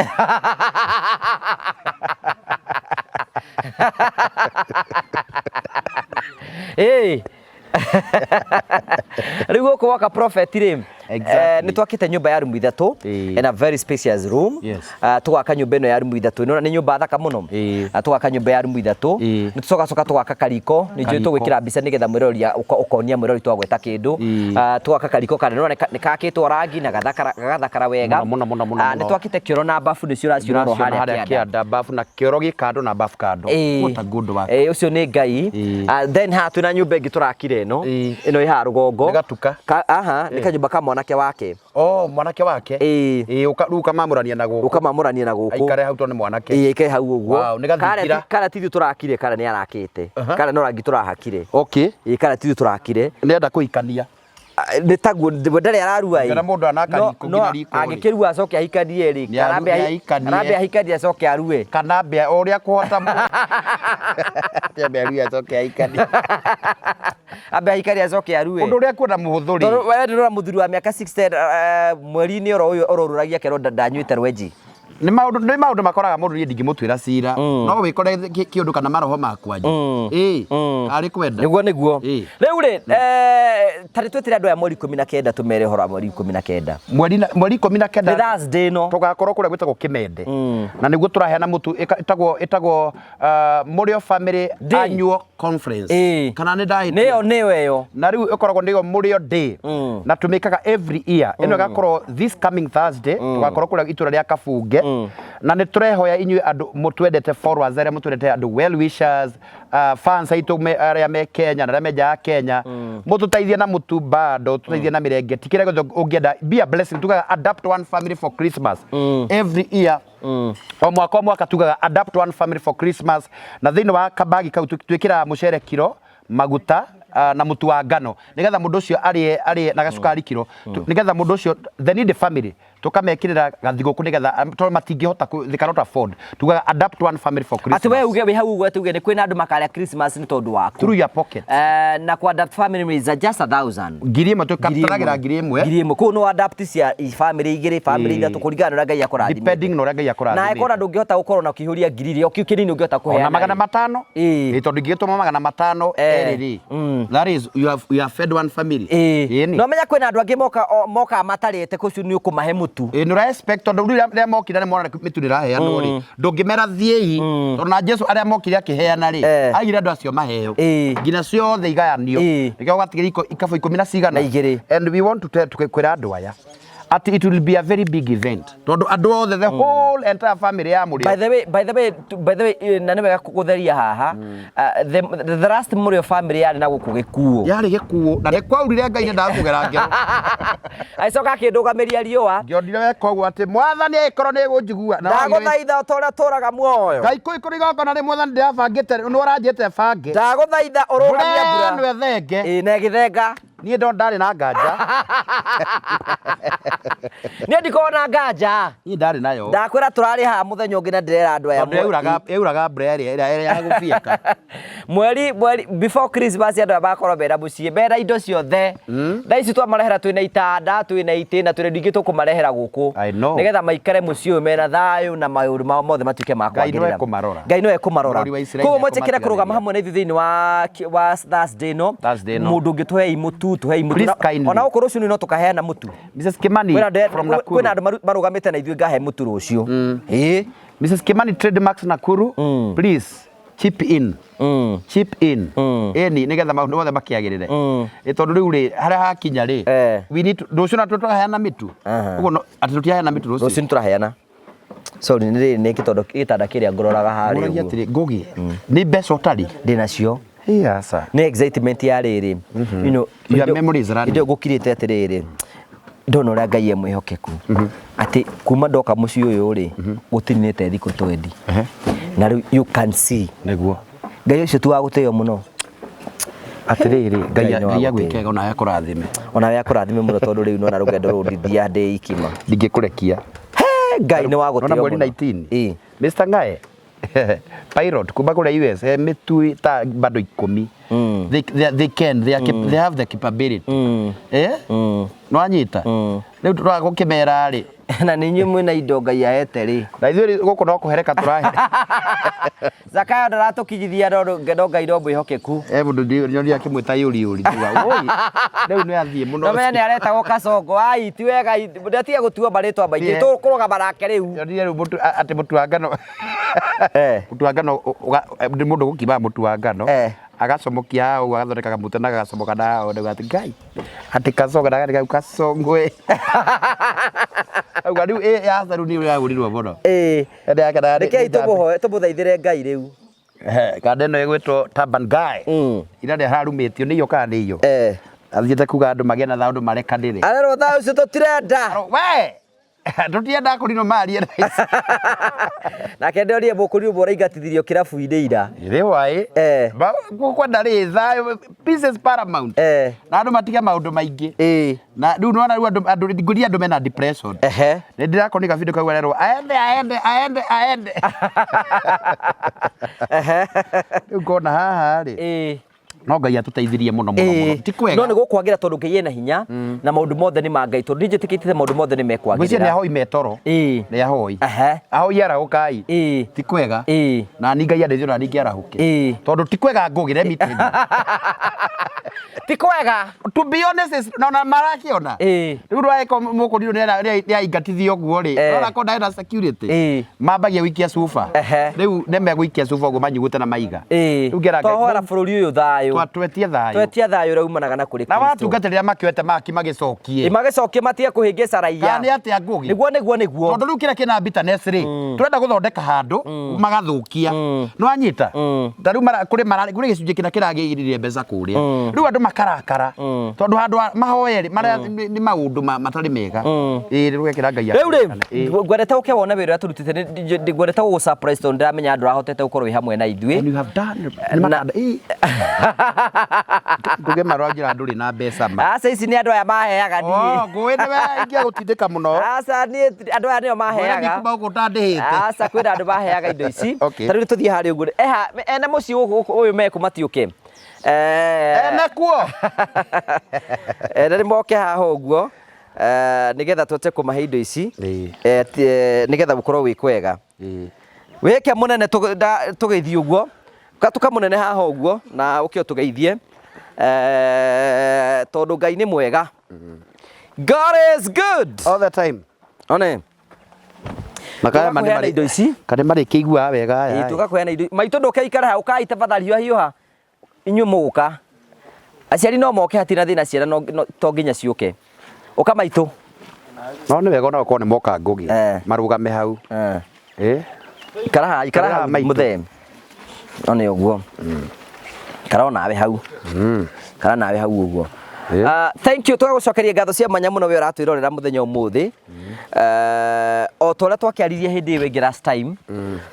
Rĩu gũkũ gwaka prophet rĩ, nĩ twakĩte nyũmba ya rumu ithatũ in a very spacious room. Tũgaka nyũmba ĩno ya rumu ithatũ. Nĩũrona nĩ nyũmba thaka mũno. Tũgaka nyũmba ya rumu ithatũ. Nĩ tũcokacoka tũgaka kariko. Nĩ njũĩ Kariko. tũgwĩkĩra mbica nĩgetha mwĩroreri ũkonia mwĩroreri twagweta kĩndũ. Tũgaka kariko kanene. Nĩũrona nĩ kakĩtwo rangi na gagathakara wega. Mũno, mũno, mũno, mũno, Nĩ mũno. twakĩte kĩoro na bafu nĩcio ũraciona oro Ndĩraciona harĩa harĩa kĩanda. kĩanda, bafu na kĩoro gĩ kando na bafu kando. What a good work. Ũcio nĩ Ngai. Then haha twĩna nyũmba ĩngĩ tũrakire ĩno. Ĩno ĩ haha rũgongo. Nĩ gatuka. Aha, nĩ kanyũmba ka mwanake wake. Oh, mwanake wake. Rĩu ũkamamũrania na gũkũ. Ũkamamũrania na gũkũ. Aikare hau tondũ nĩ mwanake. Aikare hau ũguo. Wow, nĩ gathingira. Karĩa ti ithuĩ tũrakire, karĩa nĩ arakĩte. Karĩa no rangi tũrahakire. Karĩa ti ithuĩ tũrakire. Nĩ enda kũhikania. Nĩ taguo, we ndarĩ ararua ĩ. Kana mũndũ anaka riko No nginya riko rĩ. angĩkĩrua acoke ahikanie rĩ, Nĩ nĩ ahikanie. arambe ahikanie acoke arue. Kana ambe o ũrĩa akũhota Ati ambe arue acoke ahikanie. Ambe ahikanie acoke arue. Ũndũ ũrĩa kuona mũhũthũ rĩ. Tondũ we ndũrona mũthuri wa mĩaka 60, mweri-inĩ oro ũyũ ororũragia kerwo ndanyuĩte rwenji. Nĩ maũndũ, nĩ maũndũ makoraga mũndũ niĩ ndingĩmũtuĩra cira. No wĩkore kĩũndũ kana maroho makwanyu. Arĩ kwenda. Nĩguo, nĩguo. Rĩu rĩ, ta rĩ twĩtĩre andũ aya mweri ikũmi na kenda tũmere ũhoro wa mweri ikũmi na kenda. Mweri na, mweri ikũmi na kenda. Nĩ Thursday ĩno. Tũgakorwo kũrĩa gwĩtagwo Kĩmende. Na nĩguo tũraheana mũtu, ĩtagwo, Mũrĩo Family Day. Annual Conference. Kana nĩ ndahĩtia? Nĩyo nĩyo ĩyo. Na rĩu ĩkoragwo nĩyo Mũrĩo Day, na tũmĩkaga every year. Ĩno ĩgakorwo this coming Thursday, tũgakorwo kũrĩa itũra rĩa Kabunge, na nĩ tũrehoya inyuĩ andũ mũtwendete, followers arĩa mũtwendete, andũ well wishers, fans aitũ arĩa me Kenya na arĩa me nja ya Kenya, mũtũteithie na mũtu bado, tũteithie na mĩrengeti, kĩrĩa gĩothe ũngĩenda, be a blessing. Tugaga adopt one family for Christmas every year. O mwaka o mwaka tugaga adopt one family for Christmas, na thĩinĩ wa kabagi kau twĩkĩraga mũcere kiro, maguta, na mũtu wa ngano, nĩgetha mũndũ ũcio arĩe arĩe na gacukari kiro, nĩgetha mũndũ ũcio, the needy family, tũkamekĩrĩra gathigũkũ nĩgetha tondũ matingĩhota they cannot afford. Tugaga adopt one family for Christmas. Atĩ we uge wĩ hau ũguo, atĩ uge nĩ kwĩna andũ makarĩa Christmas nĩ tondũ waku. Through your pocket. Na ku adopt family is just 1,000. 1,000. Tũtagĩra 1,000. 1,000. Koguo no adapt cia family igĩrĩ, family ithatũ, kũringana na ũrĩa Ngai akũrathimĩte. Depending na ũrĩa Ngai akũrathimĩte. Na angĩkorwo ndũngĩhota gũkorwo na ũkĩihũria ngiri iria, o kĩu kĩnini ũngĩhota kũheana. Ona 500. Ĩĩ, tondũ ingĩgĩtũma 500 erĩ rĩ, that is you have fed one family. Ĩni. No menya kwĩna andũ angĩ moka mokaga matarĩte kũcio, nĩ ũkũmahe mũtu. Ĩĩ, nĩ ũra expect, tondũ rĩu rĩrĩa mokire nĩ mona mĩtu nĩ ĩraheanwo rĩ, ndũngĩmera thiĩi, tondũ na Jesu arĩa mokire akĩheana rĩ, aigire andũ acio maheo nginya ciothe igayanio. Nĩkĩo gwatigĩra ikabũ ikũmi na cigana? Na igĩrĩ. And we want to tell, kwĩra andũ aya atĩ it will be a very big event, tondũ andũ othe, the whole entire family ya Mũrĩo. By the way, by the way, by the way, na nĩ wega gũtheria haha. The last Mũrĩo family yarĩ na gũkũ gĩkuũ. Yarĩ gĩkuũ na nĩ kwaurire, Ngai nĩ ndakũgera ngero. Agĩcoka akĩndũgamĩria riũa. Ngĩonire weka ũguo atĩ Mwathani agĩkorwo nĩ egũnjigua na Ndagũthaitha o ta ũrĩa tũraga muoyo. Ngai kũi kũrĩ igongona rĩ, Mwathani, ndĩrabangĩte nĩ ũranjĩte bange. Ndagũthaitha ũrũgamie mbura mbura. Ĩno ĩthenge. Ĩĩ, na ĩgĩthenga. Niĩ ndo ndarĩ na nganja. Niĩ ndikoragwo na nganja. Niĩ ndarĩ nayo. Ndakwĩra tũrarĩ haha mũthenya ũngĩ na ndĩrera andũ aya. Tondũ yauraga mbura ĩrĩa ya gũbieka. Mweri before Christmas andũ aya makorwo mena mũciĩ, mena indo ciothe. Thaa ici twamarehera twĩna itanda, twĩna itĩ na twĩna indo ingĩ tũkũmarehera gũkũ. I know. Nĩgetha maikare mũciĩ ũyũ mena thayũ na maũndũ mao mothe matuĩke ma Ngai nĩwe kwagĩrĩra. ekũmarora. Ngai nĩwe ekũmarora. Mũrori wa Isiraeli Koguo mwĩtĩkĩre nĩekũmatiganĩria. kũrũgama hamwe na ithuĩ thĩinĩ wa Thursday ĩno. Thursday ĩno. Mũndũ ũngĩ tũhei mũtu, tũhei mũtu. Please kindly. Ona gũkũ rũciũ no tũkaheana mũtu. Mrs. Kimani Kwĩna andũ from Nakuru. kwĩna andũ marũgamĩte na ithuĩ ngahe mũtu rũciũ. Ĩĩ. Mrs. Kimani Trademarks Nakuru, please chip in. Chip in. Ĩni nĩgetha maũndũ mothe makĩagĩrĩre. Ĩ tondũ rĩu rĩ harĩa hakinya rĩ, we need to rũciũ na tũraheana mĩtu. Ũguo atĩ tũtiraheana mĩtu rũciũ. Rũciũ nĩtũraheana. Sorry, nĩ rĩrĩ nĩ gĩtondo gĩtanda kĩrĩa ngũroraga harĩa Ngũragia ũguo. atĩrĩ, Ngũgĩ, nĩ mbeca ũtarĩ? Ndĩnacio. Aca. Nĩ excitement ya rĩrĩ. You know, Your memory is running. Hĩndĩ ĩyo gũkirĩte atĩrĩrĩ, ndona ũrĩa Ngai e mwĩhokeku, atĩ kuma ndoka mũciĩ ũyũ rĩ, gũtininĩte thikũ 20 na rĩu you can see. Nĩguo. Ngai ũcio ti wa gũtĩo mũno. Atĩrĩrĩ, Ngai Ngai nĩ wa Ngai gũtĩo. agwĩke ona akũrathime. Ona we akũrathime mũno, tondũ rĩu nona rũgendo rũrũ ndithiaga ndĩ ikima. Ndingĩkũrekia. He, Ngai nĩ wa Nona gũtĩo mweri mũno. 19. Ĩĩ. Mr. Ngae pilot kuma kũrĩa US he mĩtu ta bado 10. They can they, are, they have the capability. Eh? Nĩwanyita? Rĩu tũraga gũkĩmera rĩ. Na nĩ inyuĩ mwĩna indo Ngai ahete rĩ. Na ithuĩ gũkũ no kũhereka tũrahere. Zakayo ndaratũkinyithia, no Ngai no mwĩhokeku. Eh, mũndũ nyonire akĩmwĩta yũri yũri tuga. Oi. Rĩu nĩ athiĩ mũno. No menya nĩ aretagwo Kasongo, ai ti wega, ndatige gũtua marĩtwa maingĩ. Tũkũrũgama nake rĩu. Nyonire rĩu mũtu atĩ mũtu wa ngano. Mũtu wa ngano nĩ mũndũ gũkima mũtu wa ngano. Agacomokia haha ũguo, agathondeka kamũtĩ na gagacomoka na haha ũguo, atĩ Ngai atĩ kasongo na gati kau kasongwe. Auga rĩu ĩ aca, rĩu nĩ ũragũrirwo mũno. Ende yake na Rekei tũmũhoe, tũmũthaithĩre Ngai rĩu. Kanda ĩno ĩgwĩtwo Turban Guy. Ira nĩ ararumĩtio nĩ iyo kana nĩ iyo. Athiĩte kuga andũ magĩe na thayũ, andũ marekanĩre. Arerwo thayũ ũcio tũtirenda. We tũtienda kũrinwo marie na ici. Nake ndĩorie mũkũrinwo mũraingatithirio kĩrabu-inĩ ira. Rĩ waĩ. Kwenda rĩ thayũ, peace is paramount. Na andũ matige maũndũ maingĩ. Na rĩu nĩwona rĩu andũ ngũria andũ mena depression. Nĩ ndĩrakoni gabindo kau arerwo aende aende aende aende. Rĩu ngona haha rĩ. No Ngai atũteithirie mũno mũno mũno. Ti kwega. No nĩ gũkwagĩra tondũ Ngai ena hinya na maũndũ mothe nĩ ma Ngai, tondũ niĩ njĩtĩkĩtie maũndũ mothe nĩ Ngwĩciria nĩ mekwagĩrĩra. ahoi metoro. Nĩ ahoi. Ahoi arahũkai. Ti kwega. Na ni Ngai andeithie ona ningĩ arahũke. Tondũ ti kwega, Ngũgĩ, let me tell you. Ti kwega. To be honest is na ona marakiona. Rĩu rwaĩko mũkũrirũ nĩ aingatithio ũguo rĩ. Rora ko ndarĩ na security. Mambagia gũikia cuba. Rĩu nĩ megũikia cuba ũguo manyugute na maiga. Rĩu ngera Ngai. Twahoera bũrũri ũyũ thayũ. Twetie thayũ. Twetia thayũ ũrĩa umanaga na kũrĩ Na Kristo. watungatĩrĩra makĩoete maki magĩcokie. Magĩcokie matige kũhĩngĩca raia. Kana nĩ atĩa Ngũgĩ? Nĩguo nĩguo nĩguo. Tondũ rĩu kĩrĩa kĩna bitterness rĩ, tũrenda gũthondeka handũ magathũkia. Nĩ wanyita? Ta rĩu kũrĩ kũrĩ gĩcunjĩ kĩna kĩragĩrire mbeca kũrĩa. Rĩu andũ makarakara. Tondũ handũ mahoe rĩ, nĩ maũndũ matarĩ mega. Ĩĩ rĩu gekĩra Ngai Rĩu rĩ, ngwendete ũke wone wĩra ũrĩa tũrutĩte, ngwendete gũgũ surprise tondũ ndĩramenya ndũrahotete gũkorwo wĩ hamwe na ithuĩ. And you have done. Nĩ makanda. Ĩĩ. Ngũgĩ maranjĩra ndũrĩ na mbeca ma. Aca ici nĩ andũ aya maheaga niĩ. Oh, ngũĩ nĩwe ingĩagũtindĩka mũno. Aca niĩ andũ aya nĩo maheaga. Ngũĩ kuma gũkũ ũtandĩhĩte. Aca kwĩna andũ maheaga indo ici. Okay. Ta rĩu tũthiĩ harĩa ũguo. Eha ene mũciĩ gũkũ ũyũ mekũ matiũke. Ene kuo. Ene nĩ moke haha ũguo. Nĩgetha tũhote kũmahe indo ici. Nĩgetha gũkorwo wĩ kwega. Wĩke mũnene tũgĩthiĩ ũguo. Gatuka mũnene haha ũguo na ũke ũtũgeithie. Tondũ Ngai nĩ mwega. God is good all the time. One. Na kaya mane Tũgakũheana indo ici. Kana marĩkĩiguaga wega aya. Ĩĩ, tũgakũheana indo. Maitũ ndũke ikare hau, ũkai tafadhali hiũha hiũha. Inyuĩ mũgũka. Aciari no moke hatirĩ na thĩna, ciana to nginya ciũke. Ũka maitũ. No nĩ wega ona gũkorwo nĩ moka Ngũgĩ. Marũgame hau. Ikara haha, ikara hau mũthee. No nĩ ũguo. Ikara o nawe hau. Ikara nawe hau ũguo. Thank you, tũgagũcokeria ngatho cia mwanya mũno we ũratwĩrorera mũthenya ũmũthĩ. O ta ũrĩa twakĩaririe hĩndĩ ĩyo ĩngĩ last time,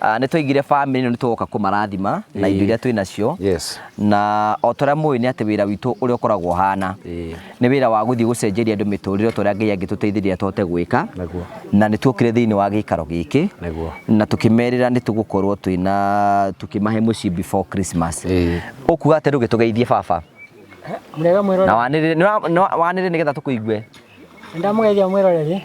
nĩ twaigire family ĩno nĩ tũgoka kũmarathima na indo iria twĩ nacio. Na o ta ũrĩa mũĩ nĩ atĩ wĩra witũ ũrĩa ũkoragwo ũhana nĩ wĩra wa gũthiĩ gũcenjeria andũ mĩtũrĩre ta ũrĩa Ngai angĩtũteithĩrĩria tũhote gwĩka. Na nĩ tuokire thĩinĩ wa gĩikaro gĩkĩ na tũkĩmerĩra nĩ tũgũkorwo twĩna tũkĩmahe mũciĩ before Christmas. Ũkuga atĩ ndũgĩtũgeithie baba? Mũrega mwĩroreri. Na wanĩrĩre, wanĩrĩre nĩgetha tũkũigue. Nĩndamũgeithia mwĩroreri,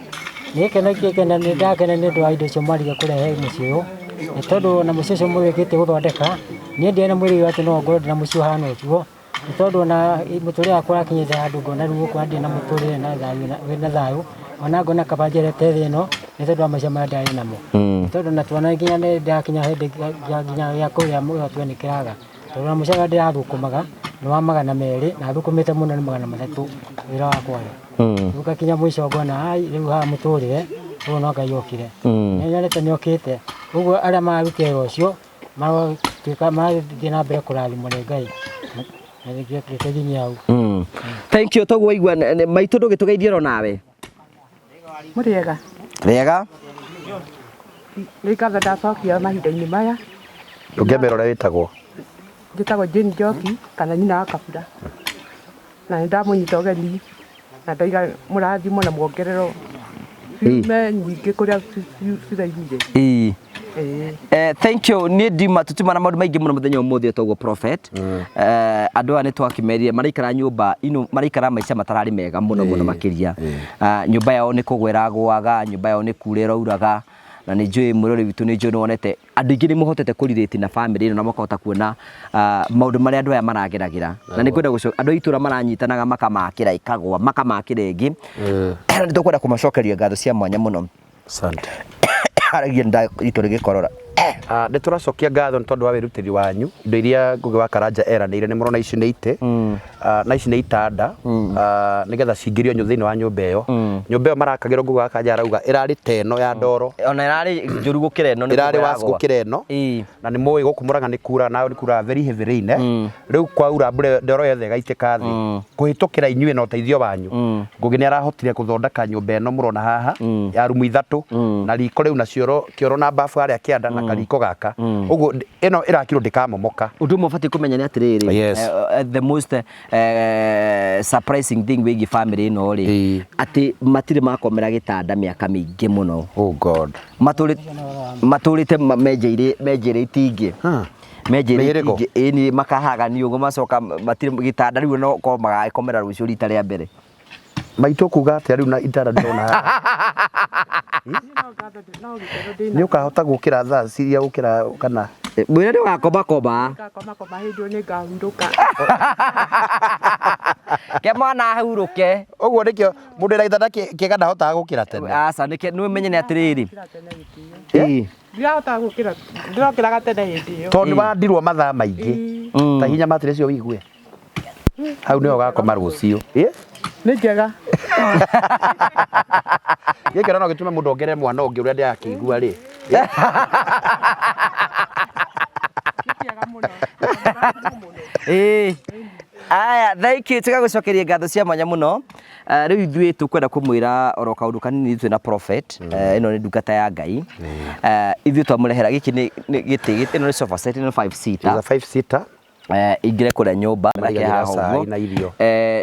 nĩ gĩkeno kĩkena nĩ ndakena nĩ ũndũ wa indo icio mwarĩkia kũrehe mũciĩ ũyũ, nĩ tondũ ona mũciĩ ũcio mũrĩkĩtie gũthondeka, niĩ ndirĩ na mwĩrĩgĩrĩro atĩ no ngorwo ndĩna mũciĩ ũhana ũguo, nĩ tondũ ona mũtũrĩre wakwa ũrakinyĩte handũ ngona rĩu gũkũ ndirĩ na mũtũrĩre na thayũ wĩna thayũ, ona ngona kaba njerete thĩ ĩno, nĩ tondũ wa maica marĩa ndarĩ namo. Nĩ tondũ ona twana nginya nĩ ndakinya hĩndĩ nginya gĩa kũrĩa mũgate nĩ kĩraga. Tondũ ona mũcara ndĩrathũkũmaga nĩ wa 200 na thũkũmĩte mũno nĩ 300 wĩra wakwa ũyũ. Rĩu ngakinya mũico ngona ai rĩu haha mũtũrĩre ũyũ no Ngai okire. Nĩ nyonete nĩ okĩte. Ũguo arĩa mararuta wĩra ũcio maratuĩka marathiĩ na mbere kũrathimwo nĩ Ngai. Na reke nginyie hau. Thank you, toguo waigua maitũ ndũgĩtũgeithie oro nawe. Mũrĩega. Rĩega. Nĩ ngatho ndacokia mahinda-inĩ maya. Ũngĩambĩra ũrĩa wĩtagwo? Njĩtagwo Jane Njoki kana nyina wa Kabura. Na nĩ ndamũnyita ũgeni na ndaiga mũrathimwo na muongererwo ciume nyingĩ kũrĩa ciraumire. Thank you. Niĩ ndima tũtiuma na maũndũ maingĩ mũno mũthenya ũmũthĩ toguo prophet. Andũ aya nĩ twakĩmerire maraikara nyũmba ino, maraikara maica matararĩ mega mũno mũno makĩria. Nyũmba yao nĩ kũgwa ĩragũaga, nyũmba yao nĩ kura ĩrauraga, na nĩ njũĩ mwĩrori witũ nĩ njũĩ nĩ wonete andũ aingĩ nĩ mũhotete kũrirĩti na family ĩno na makahota kuona maũndũ marĩa andũ aya marageragĩra. Na nĩ ngwenda gũcoka andũ a itũra maranyitanaga makamakĩra ĩkagwa, makamakĩra ĩngĩ. Nĩ tũkwenda kũmacokeria ngatho cia mwanya mũno. Asante. Aragia nda itũ rĩgĩkorora. Nĩ tũracokia ngatho nĩ tondũ wa wĩrutĩri wanyu. Indo iria Ngũgĩ wa Karanja eranĩire nĩ mũrona ici nĩ itĩ, na ici nĩ itanda, nĩgetha cingĩrio thĩinĩ wa nyũmba ĩyo. Nyũmba ĩyo marakagĩrwo Ngũgĩ wa Karanja arauga ĩrarĩ ta ĩno ya ndoro. Ona ĩrarĩ njũru gũkĩra ĩno, nĩ Ĩrarĩ kũgwa worse ĩragwa. gũkĩra ĩno. Na nĩ mũĩ gũkũ Mũrang'a nĩ kuraga, na nĩ kuraga very heavy rain, eh. Rĩu kwaura mbura ndoro yothe ĩgaitĩka thĩ. Kũhĩtũkĩra inyuĩ na ũteithio wanyu, Ngũgĩ nĩ arahotire gũthondeka nyũmba ĩno mũrona haha ya rumu ithatũ, na riko rĩu na cioro, kĩoro na bafu harĩa kĩanda na kariko gaka. Ũguo ĩno ĩrakirwo ndĩkamomoka. Ũndũ ũmwe ũbatiĩ kũmenya nĩ atĩrĩrĩ, the most surprising thing wĩgiĩ family ĩno rĩ, atĩ matirĩ makomera gĩtanda mĩaka mĩingĩ mũno. Oh God. Matũrĩte menjeire itingĩ. Menjeire Mĩhĩrĩgo. itingĩ, ĩni makahagania ũguo macoka matirĩ gĩtanda rĩu no korwo magagĩkomera rũciũ rita rĩa mbere. Maitũ kuga atĩa rĩu na itanda ndĩrona haha? No ngatho no gĩkeno ndĩna. Nĩ ũkahota gũkĩra thaa ciria gũkĩra kana Mwĩre nĩ ũgakomakoma. Ngakoma koma hĩndĩ ĩyo nĩ ngahurũka. Ke mwana ahurũke. Ũguo nĩkĩo mũndũ wĩna gĩtanda kĩega ndahotaga gũkĩra tene. Aca nĩke nĩ ũmenye nĩ atĩrĩrĩ. Gũkĩra tene hĩndĩ ĩyo. Ĩĩ. Ndirahotaga gũkĩra ndĩrokĩraga tene hĩndĩ ĩyo. Tondũ nĩ wandirwo mathaa maingĩ. Ta hinya mattress ĩyo wĩigue. Hau nĩho ũgakoma rũciũ. Ĩ? Nĩ njega. Gĩkĩro no gĩtũme mũndũ ongerere mwana ũngĩ ũrĩa ndĩrakĩigua rĩ. Nĩ kĩega mũno. Ĩĩ. Aya, thank you. Tũgagũcokeria ngatho cia mwanya mũno. Rĩu ithuĩ tũkwenda kũmwĩra oro kaũndũ kanini twĩ na prophet. Ĩno nĩ ndungata ya Ngai. Ithuĩ twamũrehera gĩkĩ nĩ gĩtĩ, ĩno nĩ sofa set, ĩno nĩ 5 seater. It's a 5 seater. Ingĩre kũrĩa nyũmba Marigagĩra haha cai ũguo. na irio.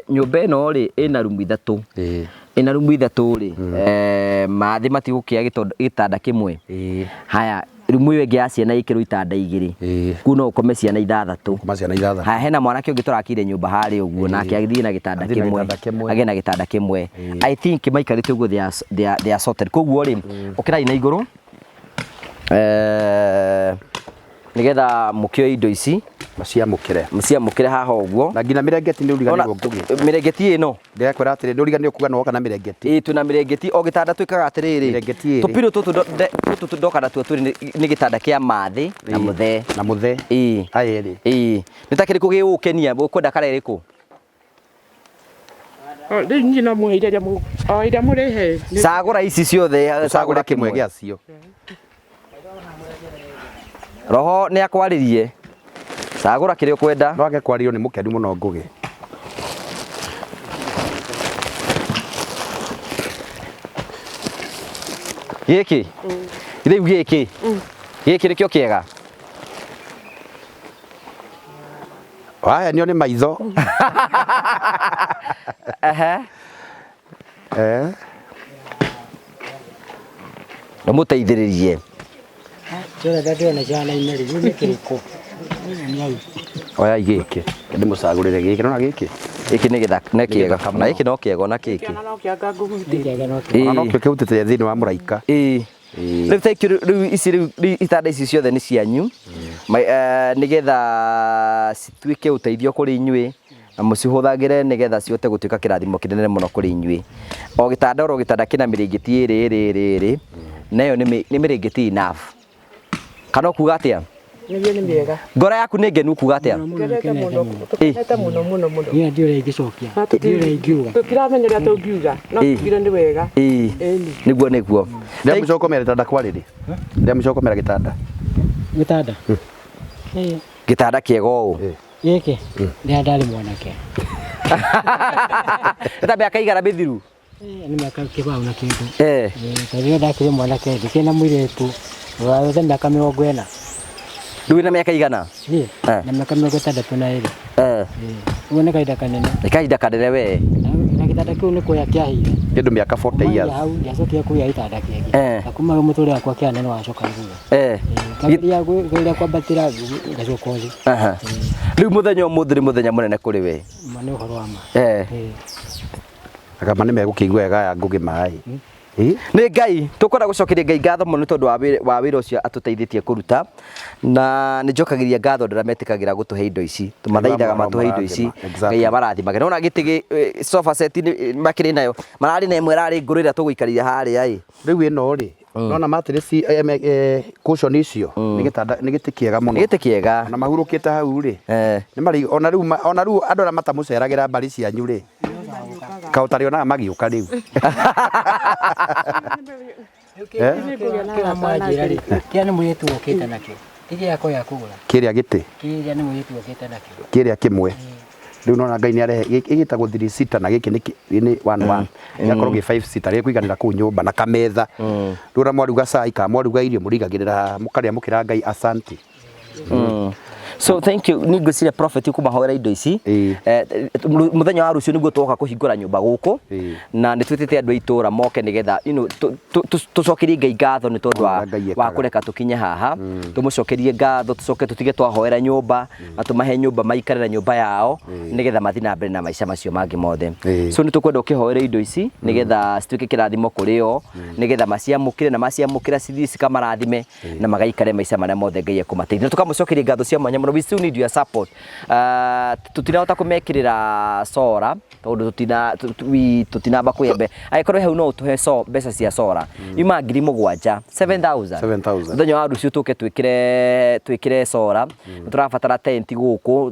Nyũmba ĩno rĩ ĩna rumu ithatũ. Ĩna rumu ithatũ rĩ, mathĩ matigũkĩa gĩtanda kĩmwe. Haya, rumu ĩyo ĩngĩ ya ciana ĩkĩrwo itanda igĩrĩ. Kũu no ũkome ciana ithathatũ. Koma ciana ithathatũ. Haya, hena mwanake ũngĩ tũrakire nyũmba harĩa ũguo, nake agĩthiĩ na gĩtanda Athiĩ na kĩmwe. gĩtanda kĩmwe. Agĩe na gĩtanda kĩmwe. I think maikarĩte ũguo they are sorted. Koguo rĩ, ũkĩrai na igũrũ. Nĩgetha mũkĩoe indo ici. Maciamũkĩre. Mũciamũkĩre haha ũguo. Na nginya mĩrengeti nĩ ũriganĩirwo ngũgĩ. Mĩrengeti ĩno. Ndĩrakwĩra atĩrĩ, nĩ ũriganĩirwo kuga nĩ woka na mĩrengeti. Ĩĩ, twĩna mĩrengeti o gĩtanda twĩkaga atĩrĩrĩ. Mĩrengeti ĩrĩ. Tũpirũ tũtũ ndoka natuo twĩrĩ nĩ gĩtanda kĩa mathĩ na mũthee. Na mũthee. Ĩĩ. Aya erĩ. Ĩĩ. Nĩ ta kĩrĩkũ gĩgũgũkenia, ũkwenda kara ĩrĩkũ? Rĩu niĩ no mũhe iria o iria mũrĩhe. Cagũra ici ciothe, cagũra kĩmwe gĩacio. Roho nĩ akwarĩrie. Cagũra kĩrĩa ũkwenda. No age kwario nĩ mũkenu mũno Ngũgĩ. Gĩkĩ? Rĩu gĩkĩ? Gĩkĩ nĩkĩo kĩega? Wahenio nĩ maitho. Ehe. Ndũmũteithĩrĩrie. Oya gĩkĩ. Ndĩmũcagũrĩre gĩkĩ. Nona gĩkĩ? Gĩkĩ nĩ gĩthaka, nĩ kĩega. Na gĩkĩ no kĩega ona gĩkĩ. Ona no kĩanga ngũhutĩtie. Ona no kĩo kĩhutĩtie thĩinĩ wa mũraika. Ĩĩ. Rĩu thank you, rĩu ici rĩu itanda ici ciothe nĩ cianyu. Nĩgetha cituĩke ũteithio kũrĩ inyuĩ na mũcihũthagĩre nĩgetha cihote gũtuĩka kĩrathimo kĩnene mũno kũrĩ inyuĩ. O gĩtanda oro gĩtanda kĩna mĩrĩngĩti ĩrĩ ĩrĩ ĩrĩ ĩrĩ, na ĩyo nĩ mĩrĩngĩti enough. Kana ũkuga atĩa? Nĩguo nĩ mĩega. Ngoro yaku nĩ ngenu ũkuga atĩa? Ngenete mũno, tũkenete mũno mũno mũno. Niĩ ndiũĩ ũrĩa ingĩcokia, ndiũĩ ũrĩa ingiuga. Tũtiramenya ũrĩa tũngiuga, no tugire nĩ wega. Ĩĩ. Nĩguo nĩguo. Rĩa mũico ũkomera gĩtanda kwarĩrĩ? Rĩa mũico ũkomera gĩtanda? Gĩtanda? Gĩtanda kĩega ũũ? Gĩkĩ? Rĩrĩa ndarĩ mwanake. Nĩ ta mĩaka igana mĩthiru? Nĩ mĩaka kĩbaũ na kĩndũ. Tondũ rĩrĩa ndakĩrĩ mwanake ndĩkĩrĩ na mũirĩtu warĩ mĩaka 40. Rĩu wĩna mĩaka igana? Niĩ? Na mĩaka 62. Ũguo nĩ kahinda kanene. Nĩ kahinda kanene we. Na gĩtanda kĩu nĩ kũhĩa kĩahĩire. Kĩndũ mĩaka 40 years. Hau ndiacokire kũgĩa gĩtanda kĩngĩ. Na kuma hau mũtũrĩre wakwa kĩanene wacoka thutha. Ngageria geria kwambatĩra ngacoka thĩ. Rĩu mũthenya ũmũthĩ nĩ mũthenya mũnene kũrĩ we. Ma nĩ ũhoro wa ma. Akama nĩ megũkĩigua wega aya Ngũgĩ maĩ. Nĩ Ngai, tũkwenda gũcokeria Ngai ngatho mũno nĩ tondũ wa wĩra ũcio atũteithĩtie kũruta, na nĩ njokagĩria ngatho andũ arĩa metĩkagĩra gũtũhe indo ici, tũmathaithaga matũhe indo ici, Ngai amarathimage. Nĩwona gĩtĩ sofa set makĩrĩ nayo, mararĩ na ĩmwe ĩrarĩ ngũrũ ĩrĩa tũgũikarĩire harĩa ĩ. Rĩu ĩno rĩ, nona mattress cushion icio, nĩ gĩtanda, nĩ gĩtĩ kĩega mũno. Nĩ gĩtĩ kĩega. Ona mahurũkĩte hau rĩ, nĩ marĩ, ona rĩu, ona rĩu andũ arĩa matamũceragĩra mbarĩ cianyu rĩ, kaũ tarĩonaga magĩũka rĩu. Kĩrĩa mwanjĩra rĩ, kĩrĩa nĩ mũirĩtu ũkĩte nakĩo, ti gĩakwa gĩa kũgũra. Kĩrĩa gĩtĩ? Kĩrĩa nĩ mũirĩtu ũkĩte nakĩo. Kĩrĩa kĩmwe. Rĩu nona Ngai nĩ arehe, gĩkĩ gĩtagwo 3 seater na gĩkĩ nĩ 1 1. Gĩgakorwo gĩ 5 seater, gĩkũiganĩra kũu nyũmba na kametha. Rĩu ona mwaruga cai kana mwaruga irio mũrigagĩrĩra haha, mũkarĩa mũkĩra Ngai asante. So thank you. Nĩ ngwĩciria prophet kũmahoera indo ici. Ĩĩ. Mũthenya wa rũciũ nĩguo twoka kũhingũra nyũmba gũkũ. Ĩĩ. Na nĩ twĩtĩte andũ a itũra moke nĩgetha tũcokerie Ngai ngatho nĩ tondũ Ũrĩa Ngai wa ekaga. kũreka tũkinye haha. Tũmũcokerie ngatho, tũcoke tũtige twahoera nyũmba na tũmahe nyũmba maikare na nyũmba yao nĩgetha mathiĩ na mbere na maica macio mangĩ mothe. Ĩĩ. So nĩ tũkwenda ũkĩhoere indo ici nĩgetha cituĩke kĩrathimo kũrĩ o, nĩgetha maciamũkĩre na maciamũkĩra cithiĩ cikamarathime na magaikare maica marĩa mothe Ngai ekũmateithia. Na tũkamũcokeria ngatho cia mwanya mũno. We still need your support. Tũtinahota kũmekĩrĩra sora tondũ tũtinamba kwĩyembe. Angĩkorwo hau no ũtũhe mbeca cia sora ima 7,000, 7,000. 7,000. Mũthenya wa rũciũ tũke twĩkĩre sora. Nĩ tũrabatara tent gũkũ,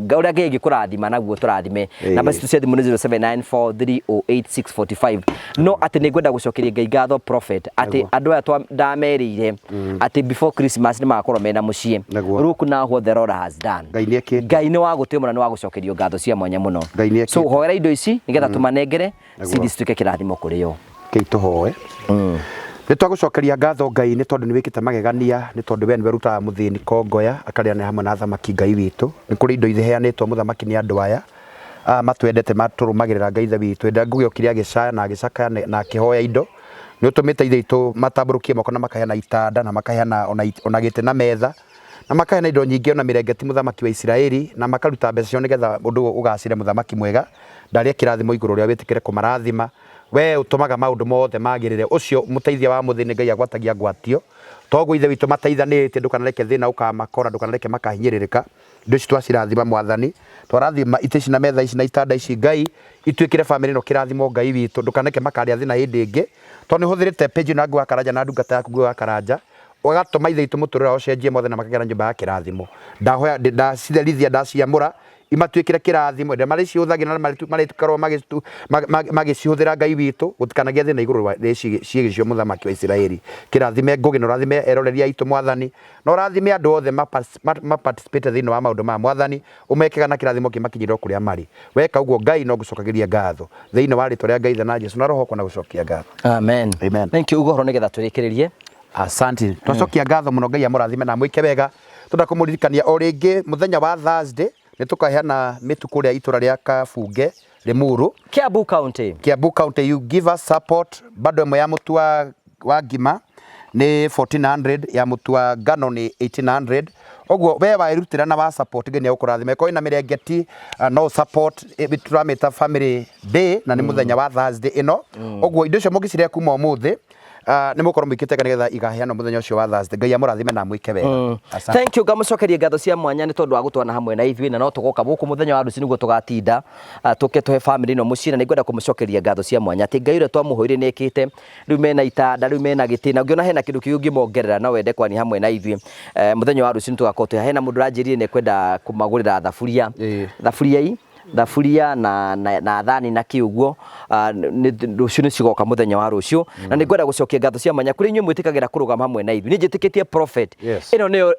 ũrĩa Ngai angĩkũrathima naguo tũrathime. Namba citũ cia thimũ nĩ 0794308645. No atĩ nĩ ngwenda gũcokeria Ngai ngatho prophet atĩ andũ aya ndamerĩire atĩ before Christmas nĩ magakorwo mena mũciĩ. Look now what the Lord has done. Ngai nĩ ekĩte. Ngai nĩ wa gũtĩo mũno, nĩ wa gũcokerio ngatho cia mwanya mũno. Ngai nĩ ekĩte. So hoera indo ici nĩgetha tũmanengere cithi cituĩke kĩrathimo kũrĩ o. Kei tũhoe. Nĩ twagũcokeria ngatho Ngai nĩ tondũ nĩ wĩkĩte magegania, nĩ tondũ we nĩwe ũrutaga mũthĩni kongoya akarĩanĩra hamwe na athamaki Ngai witũ. Nĩ kũrĩ indo iheanĩtwo mũthamaki nĩ andũ aya matwendete matũrũmagĩrĩra Ngai ithe witũ. Hĩndĩ ĩrĩa Ngũgĩ okire agĩcaya na agĩcakaya na akĩhoya indo, nĩ ũtũmĩte ithe witũ matambũrũkie moko na makaheana itanda na makaheana ona gĩtĩ na metha na makaheana indo nyingĩ ona mĩrengeti mũthamaki wa Isiraeli, na makaruta mbeca ciao nĩgetha ũndũ ũyũ ũgacĩre. Mũthamaki mwega, ndarĩa kĩrathimo igũrũ rĩao, wĩtĩkĩre kũmarathima. We ũtũmaga maũndũ mothe magĩrĩre, ũcio mũteithia wa mũthĩni Ngai agwatagia ngwatio. Toguo ithe witũ mateithanĩtie, ndũkanareke thĩna ũkamakora, ndũkanareke makahinyĩrĩrĩka. Indo ici twacirathima mwathani, twarathima itĩ ici na metha ici na itanda ici Ngai, ituĩkĩre bamĩrĩ ĩno kĩrathimo Ngai witũ, ndũkanareke makarĩa thĩna hĩndĩ ĩngĩ, tondũ nĩ ũhũthĩrĩte page ĩno ya Ngũgĩ wa Karanja na ndungata yaku Ngũgĩ wa Karanja, ũgatũma ithe witũ mũtũrĩre wao ũcenjie mothe na makagĩa na nyũmba ya kĩrathimo. Ndahoya, ndacitherithia, ndaciamũra, imatuĩkĩre kĩrathimo, hĩndĩ ĩrĩa marĩcihũthagĩra na marĩkoragwo magĩcihũthĩra Ngai witũ, gũtikanagĩe thĩna igũrũ wa ciĩgĩ cio mũthamaki wa Isiraeli. Kĩrathime Ngũgĩ na ũrathime eroreri aitũ mwathani, na ũrathime andũ othe ma participate thĩinĩ wa maũndũ maya mwathani, ũmekĩga na kĩrathimo kĩmakinyĩre o kũrĩa marĩ. Weka ũguo Ngai no ngũcokagĩria ngatho thĩinĩ wa rĩtwa rĩa Ngai Ithe na Jesu na Roho na gũcokia ngatho. Amen. Amen. Thank you. Uga ũhoro nĩgetha tũrĩkĩrĩrie. Asante. Twacokia ngatho mũno, Ngai amũrathime na amwĩke wega. Tũrenda kũmũririkania o rĩngĩ mũthenya wa Thursday nĩ tũkaheana mĩtu kũrĩa itũra rĩa Kabunge, Limuru, Kiambu County. Kiambu County. You give us support. Bado ĩmwe ya mũtu wa ngima nĩ 1400, ya mũtu wa ngano nĩ 1800. Ũguo we waĩrutĩra na wa support, Ngai nĩ egũkũrathima. Ĩkorwo ĩna mĩrengeti, no support, tũramĩta family day na nĩ mũthenya wa Thursday ĩno. Ũguo indo icio mũngĩcirĩa kuma ũmũthĩ, nĩ mũgũkorwo mwĩkĩte wega nĩgetha ikaheanwo mũthenya ũcio wa Thursday. Ngai amũrathime na amwĩke wega. Asante. Thank you. Ngamũcokeria ngatho cia mwanya nĩ tondũ wa gũtwana hamwe na ithuĩ, na no tũgoka gũkũ mũthenya wa rũciũ nĩguo tũgatinda tũke tũhe family ĩno mũciĩ, na nĩngwenda kũmũcokeria ngatho cia mwanya atĩ Ngai ũrĩa twamũhoire nĩ ekĩte. Rĩu mena itanda, rĩu mena gĩtĩ, na ũngĩona hena kĩndũ kĩngĩ ũngĩmongerera no wende kwania hamwe na ithuĩ. Mũthenya wa rũciũ nĩtũgakorwo twĩ hena mũndũ ũranjĩrire nĩ ekwenda kũmagũrĩra thaburia. Thaburia i thaburia na thani na kĩ ũguo, rũciũ nĩ cigoka mũthenya wa rũciũ. Na nĩ ngwenda gũcokia ngatho cia mwanya kũrĩ inyuĩ mwĩtĩkagĩra kũrũgama hamwe na ithuĩ. Niĩ njĩtĩkĩtie prophet ĩno nĩyo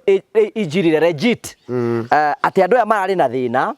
injiri ĩrĩa legit, atĩ andũ aya mararĩ na thĩna,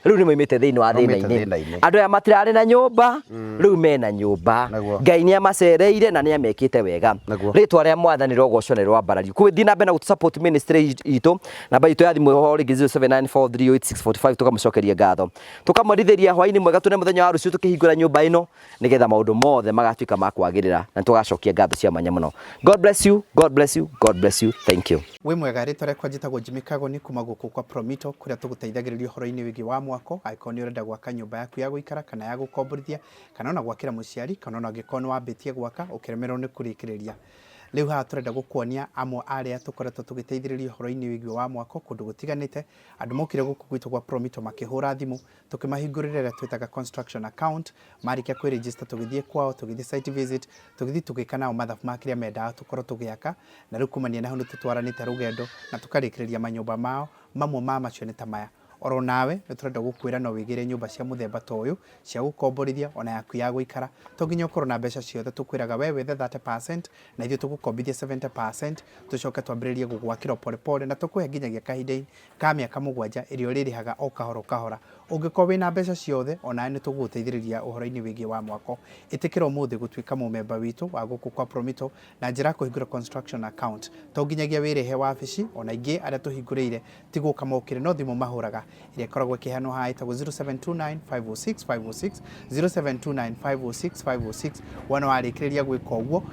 rĩu nĩ moimĩte thĩinĩ wa Maumĩte thĩna-inĩ. Thĩna-inĩ. Andũ aya matirarĩ na nyũmba, rĩu mena nyũmba. Ngai nĩ amacereire na nĩ amekĩte wega. Rĩtwa rĩa mwathani rogocwo na rwambarario. Kwĩ na mbere na gũtũ support ministry itũ. Namba itũ ya thimũ ho rĩngĩ 0794308645. Tũkamũcokeria ngatho, tũkamwendithĩria hwainĩ mwega. Tũne mũthenya wa rũciũ tũkĩhingũra nyũmba ĩno nĩgetha maũndũ mothe magatuĩka ma kwagĩrĩra, na tũgacokia ngatho cia mwanya mũno. God bless you, God bless you, God bless you. Thank you. Wĩ mwega, rĩtwa rĩakwa njĩtagwo Jimmy Kagoni kuma gũkũ kwa Promito kũrĩa tũgũteithagĩrĩria ũhoro-inĩ wĩgiĩ wa mwako. Angĩkorwo nĩ ũrenda gwaka nyũmba yaku ya gũikara kana ya gũkomborithia kana ona gwakĩra mũciari kana ona angĩkorwo nĩ wambĩtie gwaka ũkĩremererwo nĩ kũrĩkĩrĩria. Rĩu haha tũrenda gũkuonia amwe arĩa tũkoretwo tũgĩteithĩrĩria ũhoro-inĩ wĩgiĩ wa mwako kũndũ gũtiganĩte. Andũ mokire gũkũ gwitũ gwa Promito makĩhũra thimũ, tũkĩmahingũrĩra ĩrĩa twĩtaga construction account. Marĩkia kwĩ-register, tũgĩthiĩ kwao, tũgĩthiĩ site visit, tũgĩthiĩ tũgĩka nao mathabu ma kĩrĩa mendaga tũkorwo tũgĩaka, na rĩu kumania na hau nĩ tũtwaranĩte rũgendo na tũkarĩkĩrĩria manyũmba mao. Mamwe ma macio nĩ ta maya. Oro nawe nĩ tũrenda gũkwĩra no wĩgĩre nyũmba cia mũthemba ta ũyũ cia gũkomborithia ona yaku ya gũikara. To nginya ũkorwo na mbeca ciothe, tũkwĩraga we wethe 30% na ithuĩ tũgũkombithie 70%, tũcoke twambĩrĩrie gũgwakĩra o pole pole na tũkũhe nginyagia kahinda ka mĩaka 7 ĩrĩa ũrĩrĩhaga o kahora o kahora. Ũngĩkorwo wĩna mbeca ciothe, onawe nĩ tũgũgũteithĩrĩria ũhoro-inĩ wĩgiĩ wa mwako. Ĩtĩkĩra ũmũthĩ gũtuĩka mũmemba witũ wa gũkũ kwa Promito na njĩra ya kũhingũra construction account. To nginyagia wĩrĩhe wabici, ona aingĩ arĩa tũhingũrĩire ti gũka mokire no thimũ mahũraga ĩrĩa ĩkoragwo ĩkĩheanwo haha ĩtagwo 0729 506 506, 0729 506 506. Wona warĩkĩrĩria gwĩka ũguo,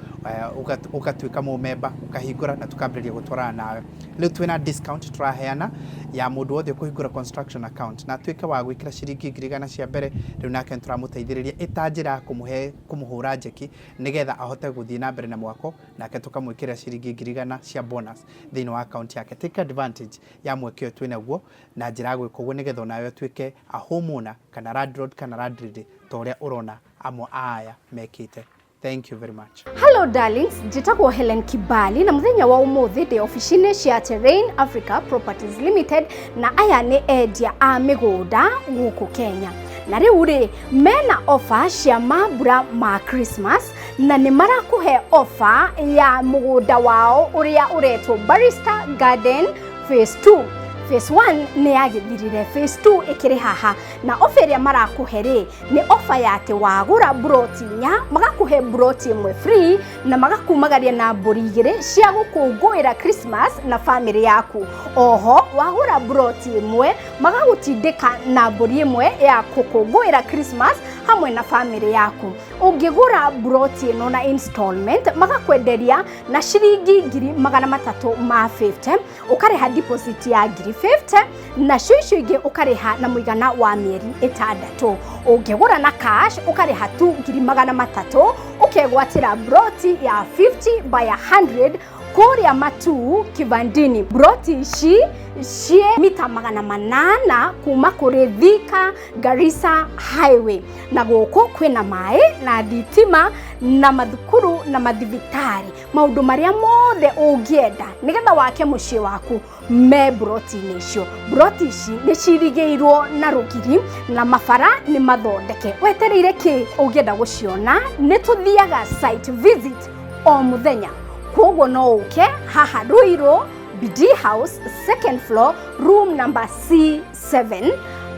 ũgatuĩka mũmemba, ũkahingũra na tũkambĩrĩria gũtwarana nawe. Rĩu twĩna discount tũraheana ya mũndũ wothe ũkũhingũra construction account na atuĩke wa gwĩkĩra ciringi 100,000 cia mbere. Rĩu nake nĩtũramũteithĩrĩria ĩta njĩra ya kũmũhe kũmũhũra njeki nĩgetha ahote gũthiĩ na mbere na mwako, nake tũkamwĩkĩrĩra ciringi 100,000 cia bonus thĩinĩ wa account yake. Take advantage ya mweke ũyũ twĩnaguo na njĩra ya gwĩka ũguo nĩgetha onawe ũtuĩke a homeowner kana landlord kana landlady ta ũrĩa ũrona amwe a aya mekĩte. Thank you very much. Hello darlings, njĩtagwo Helen Kibali na mũthenya wa ũmũthĩ ndĩ obici-inĩ cia Terrain Africa Properties Limited, na aya nĩ endia a mĩgũnda gũkũ Kenya. Na rĩu rĩ, mena offer cia mambura ma Christmas na nĩ marakũhe offer ya mũgũnda wao ũrĩa ũretwo Barrister Garden Phase 2. Phase 1 nĩ yagĩthirire, Phase 2 ĩkĩrĩ haha, na offer ĩrĩa marakũhe rĩ nĩ offer ya atĩ wagũra mburoti 4 magakũhe mburoti 1 free na magakumagaria na mbũri 2 cia gũkũngũĩra Christmas na famĩlĩ yaku. Oho wagũra mburoti 1 magagũtindĩka na mbũri 1 ya gũkũngũĩra Christmas hamwe na famĩlĩ yaku. Ũngĩgũra mburoti ĩno na installment magakwenderia na ciringi 350,000, ũkarĩha deposit ya 50,000 nacio icio ingĩ ũkarĩha na mũigana wa mĩeri 6. Ũngĩgũra na cash ũkarĩha tu 300,000, ũkegwatĩra mburoti ya 50 by 100 kũrĩa Matuu Kivandini. Mburoti ici ciĩ mita 800 kuma kũrĩ Thika Garissa Highway, na gũkũ kwĩna maĩ na thitima na mathukuru na mathibitarĩ, maũndũ marĩa mothe ũngĩenda nĩgetha wake mũciĩ waku me mburoti-inĩ icio. Mburoti ici nĩ cirigĩirwo na rũgiri na mabara nĩ mathondeke. Wetereire kĩ? Ũngĩenda gũciona nĩ tũthiaga site visit o mũthenya, koguo no ũke haha Ruiru BD House, second floor, room number C7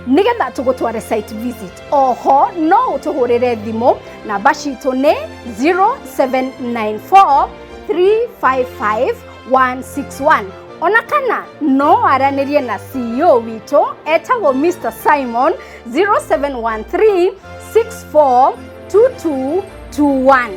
nigetha tũgũtware site visit. Oho no ũtũhũrĩre thimũ, namba citũ nĩ 0794 355 161, ona kana no aranĩrie na CEO witũ etagwo Mr Simon, 0713 64 2221.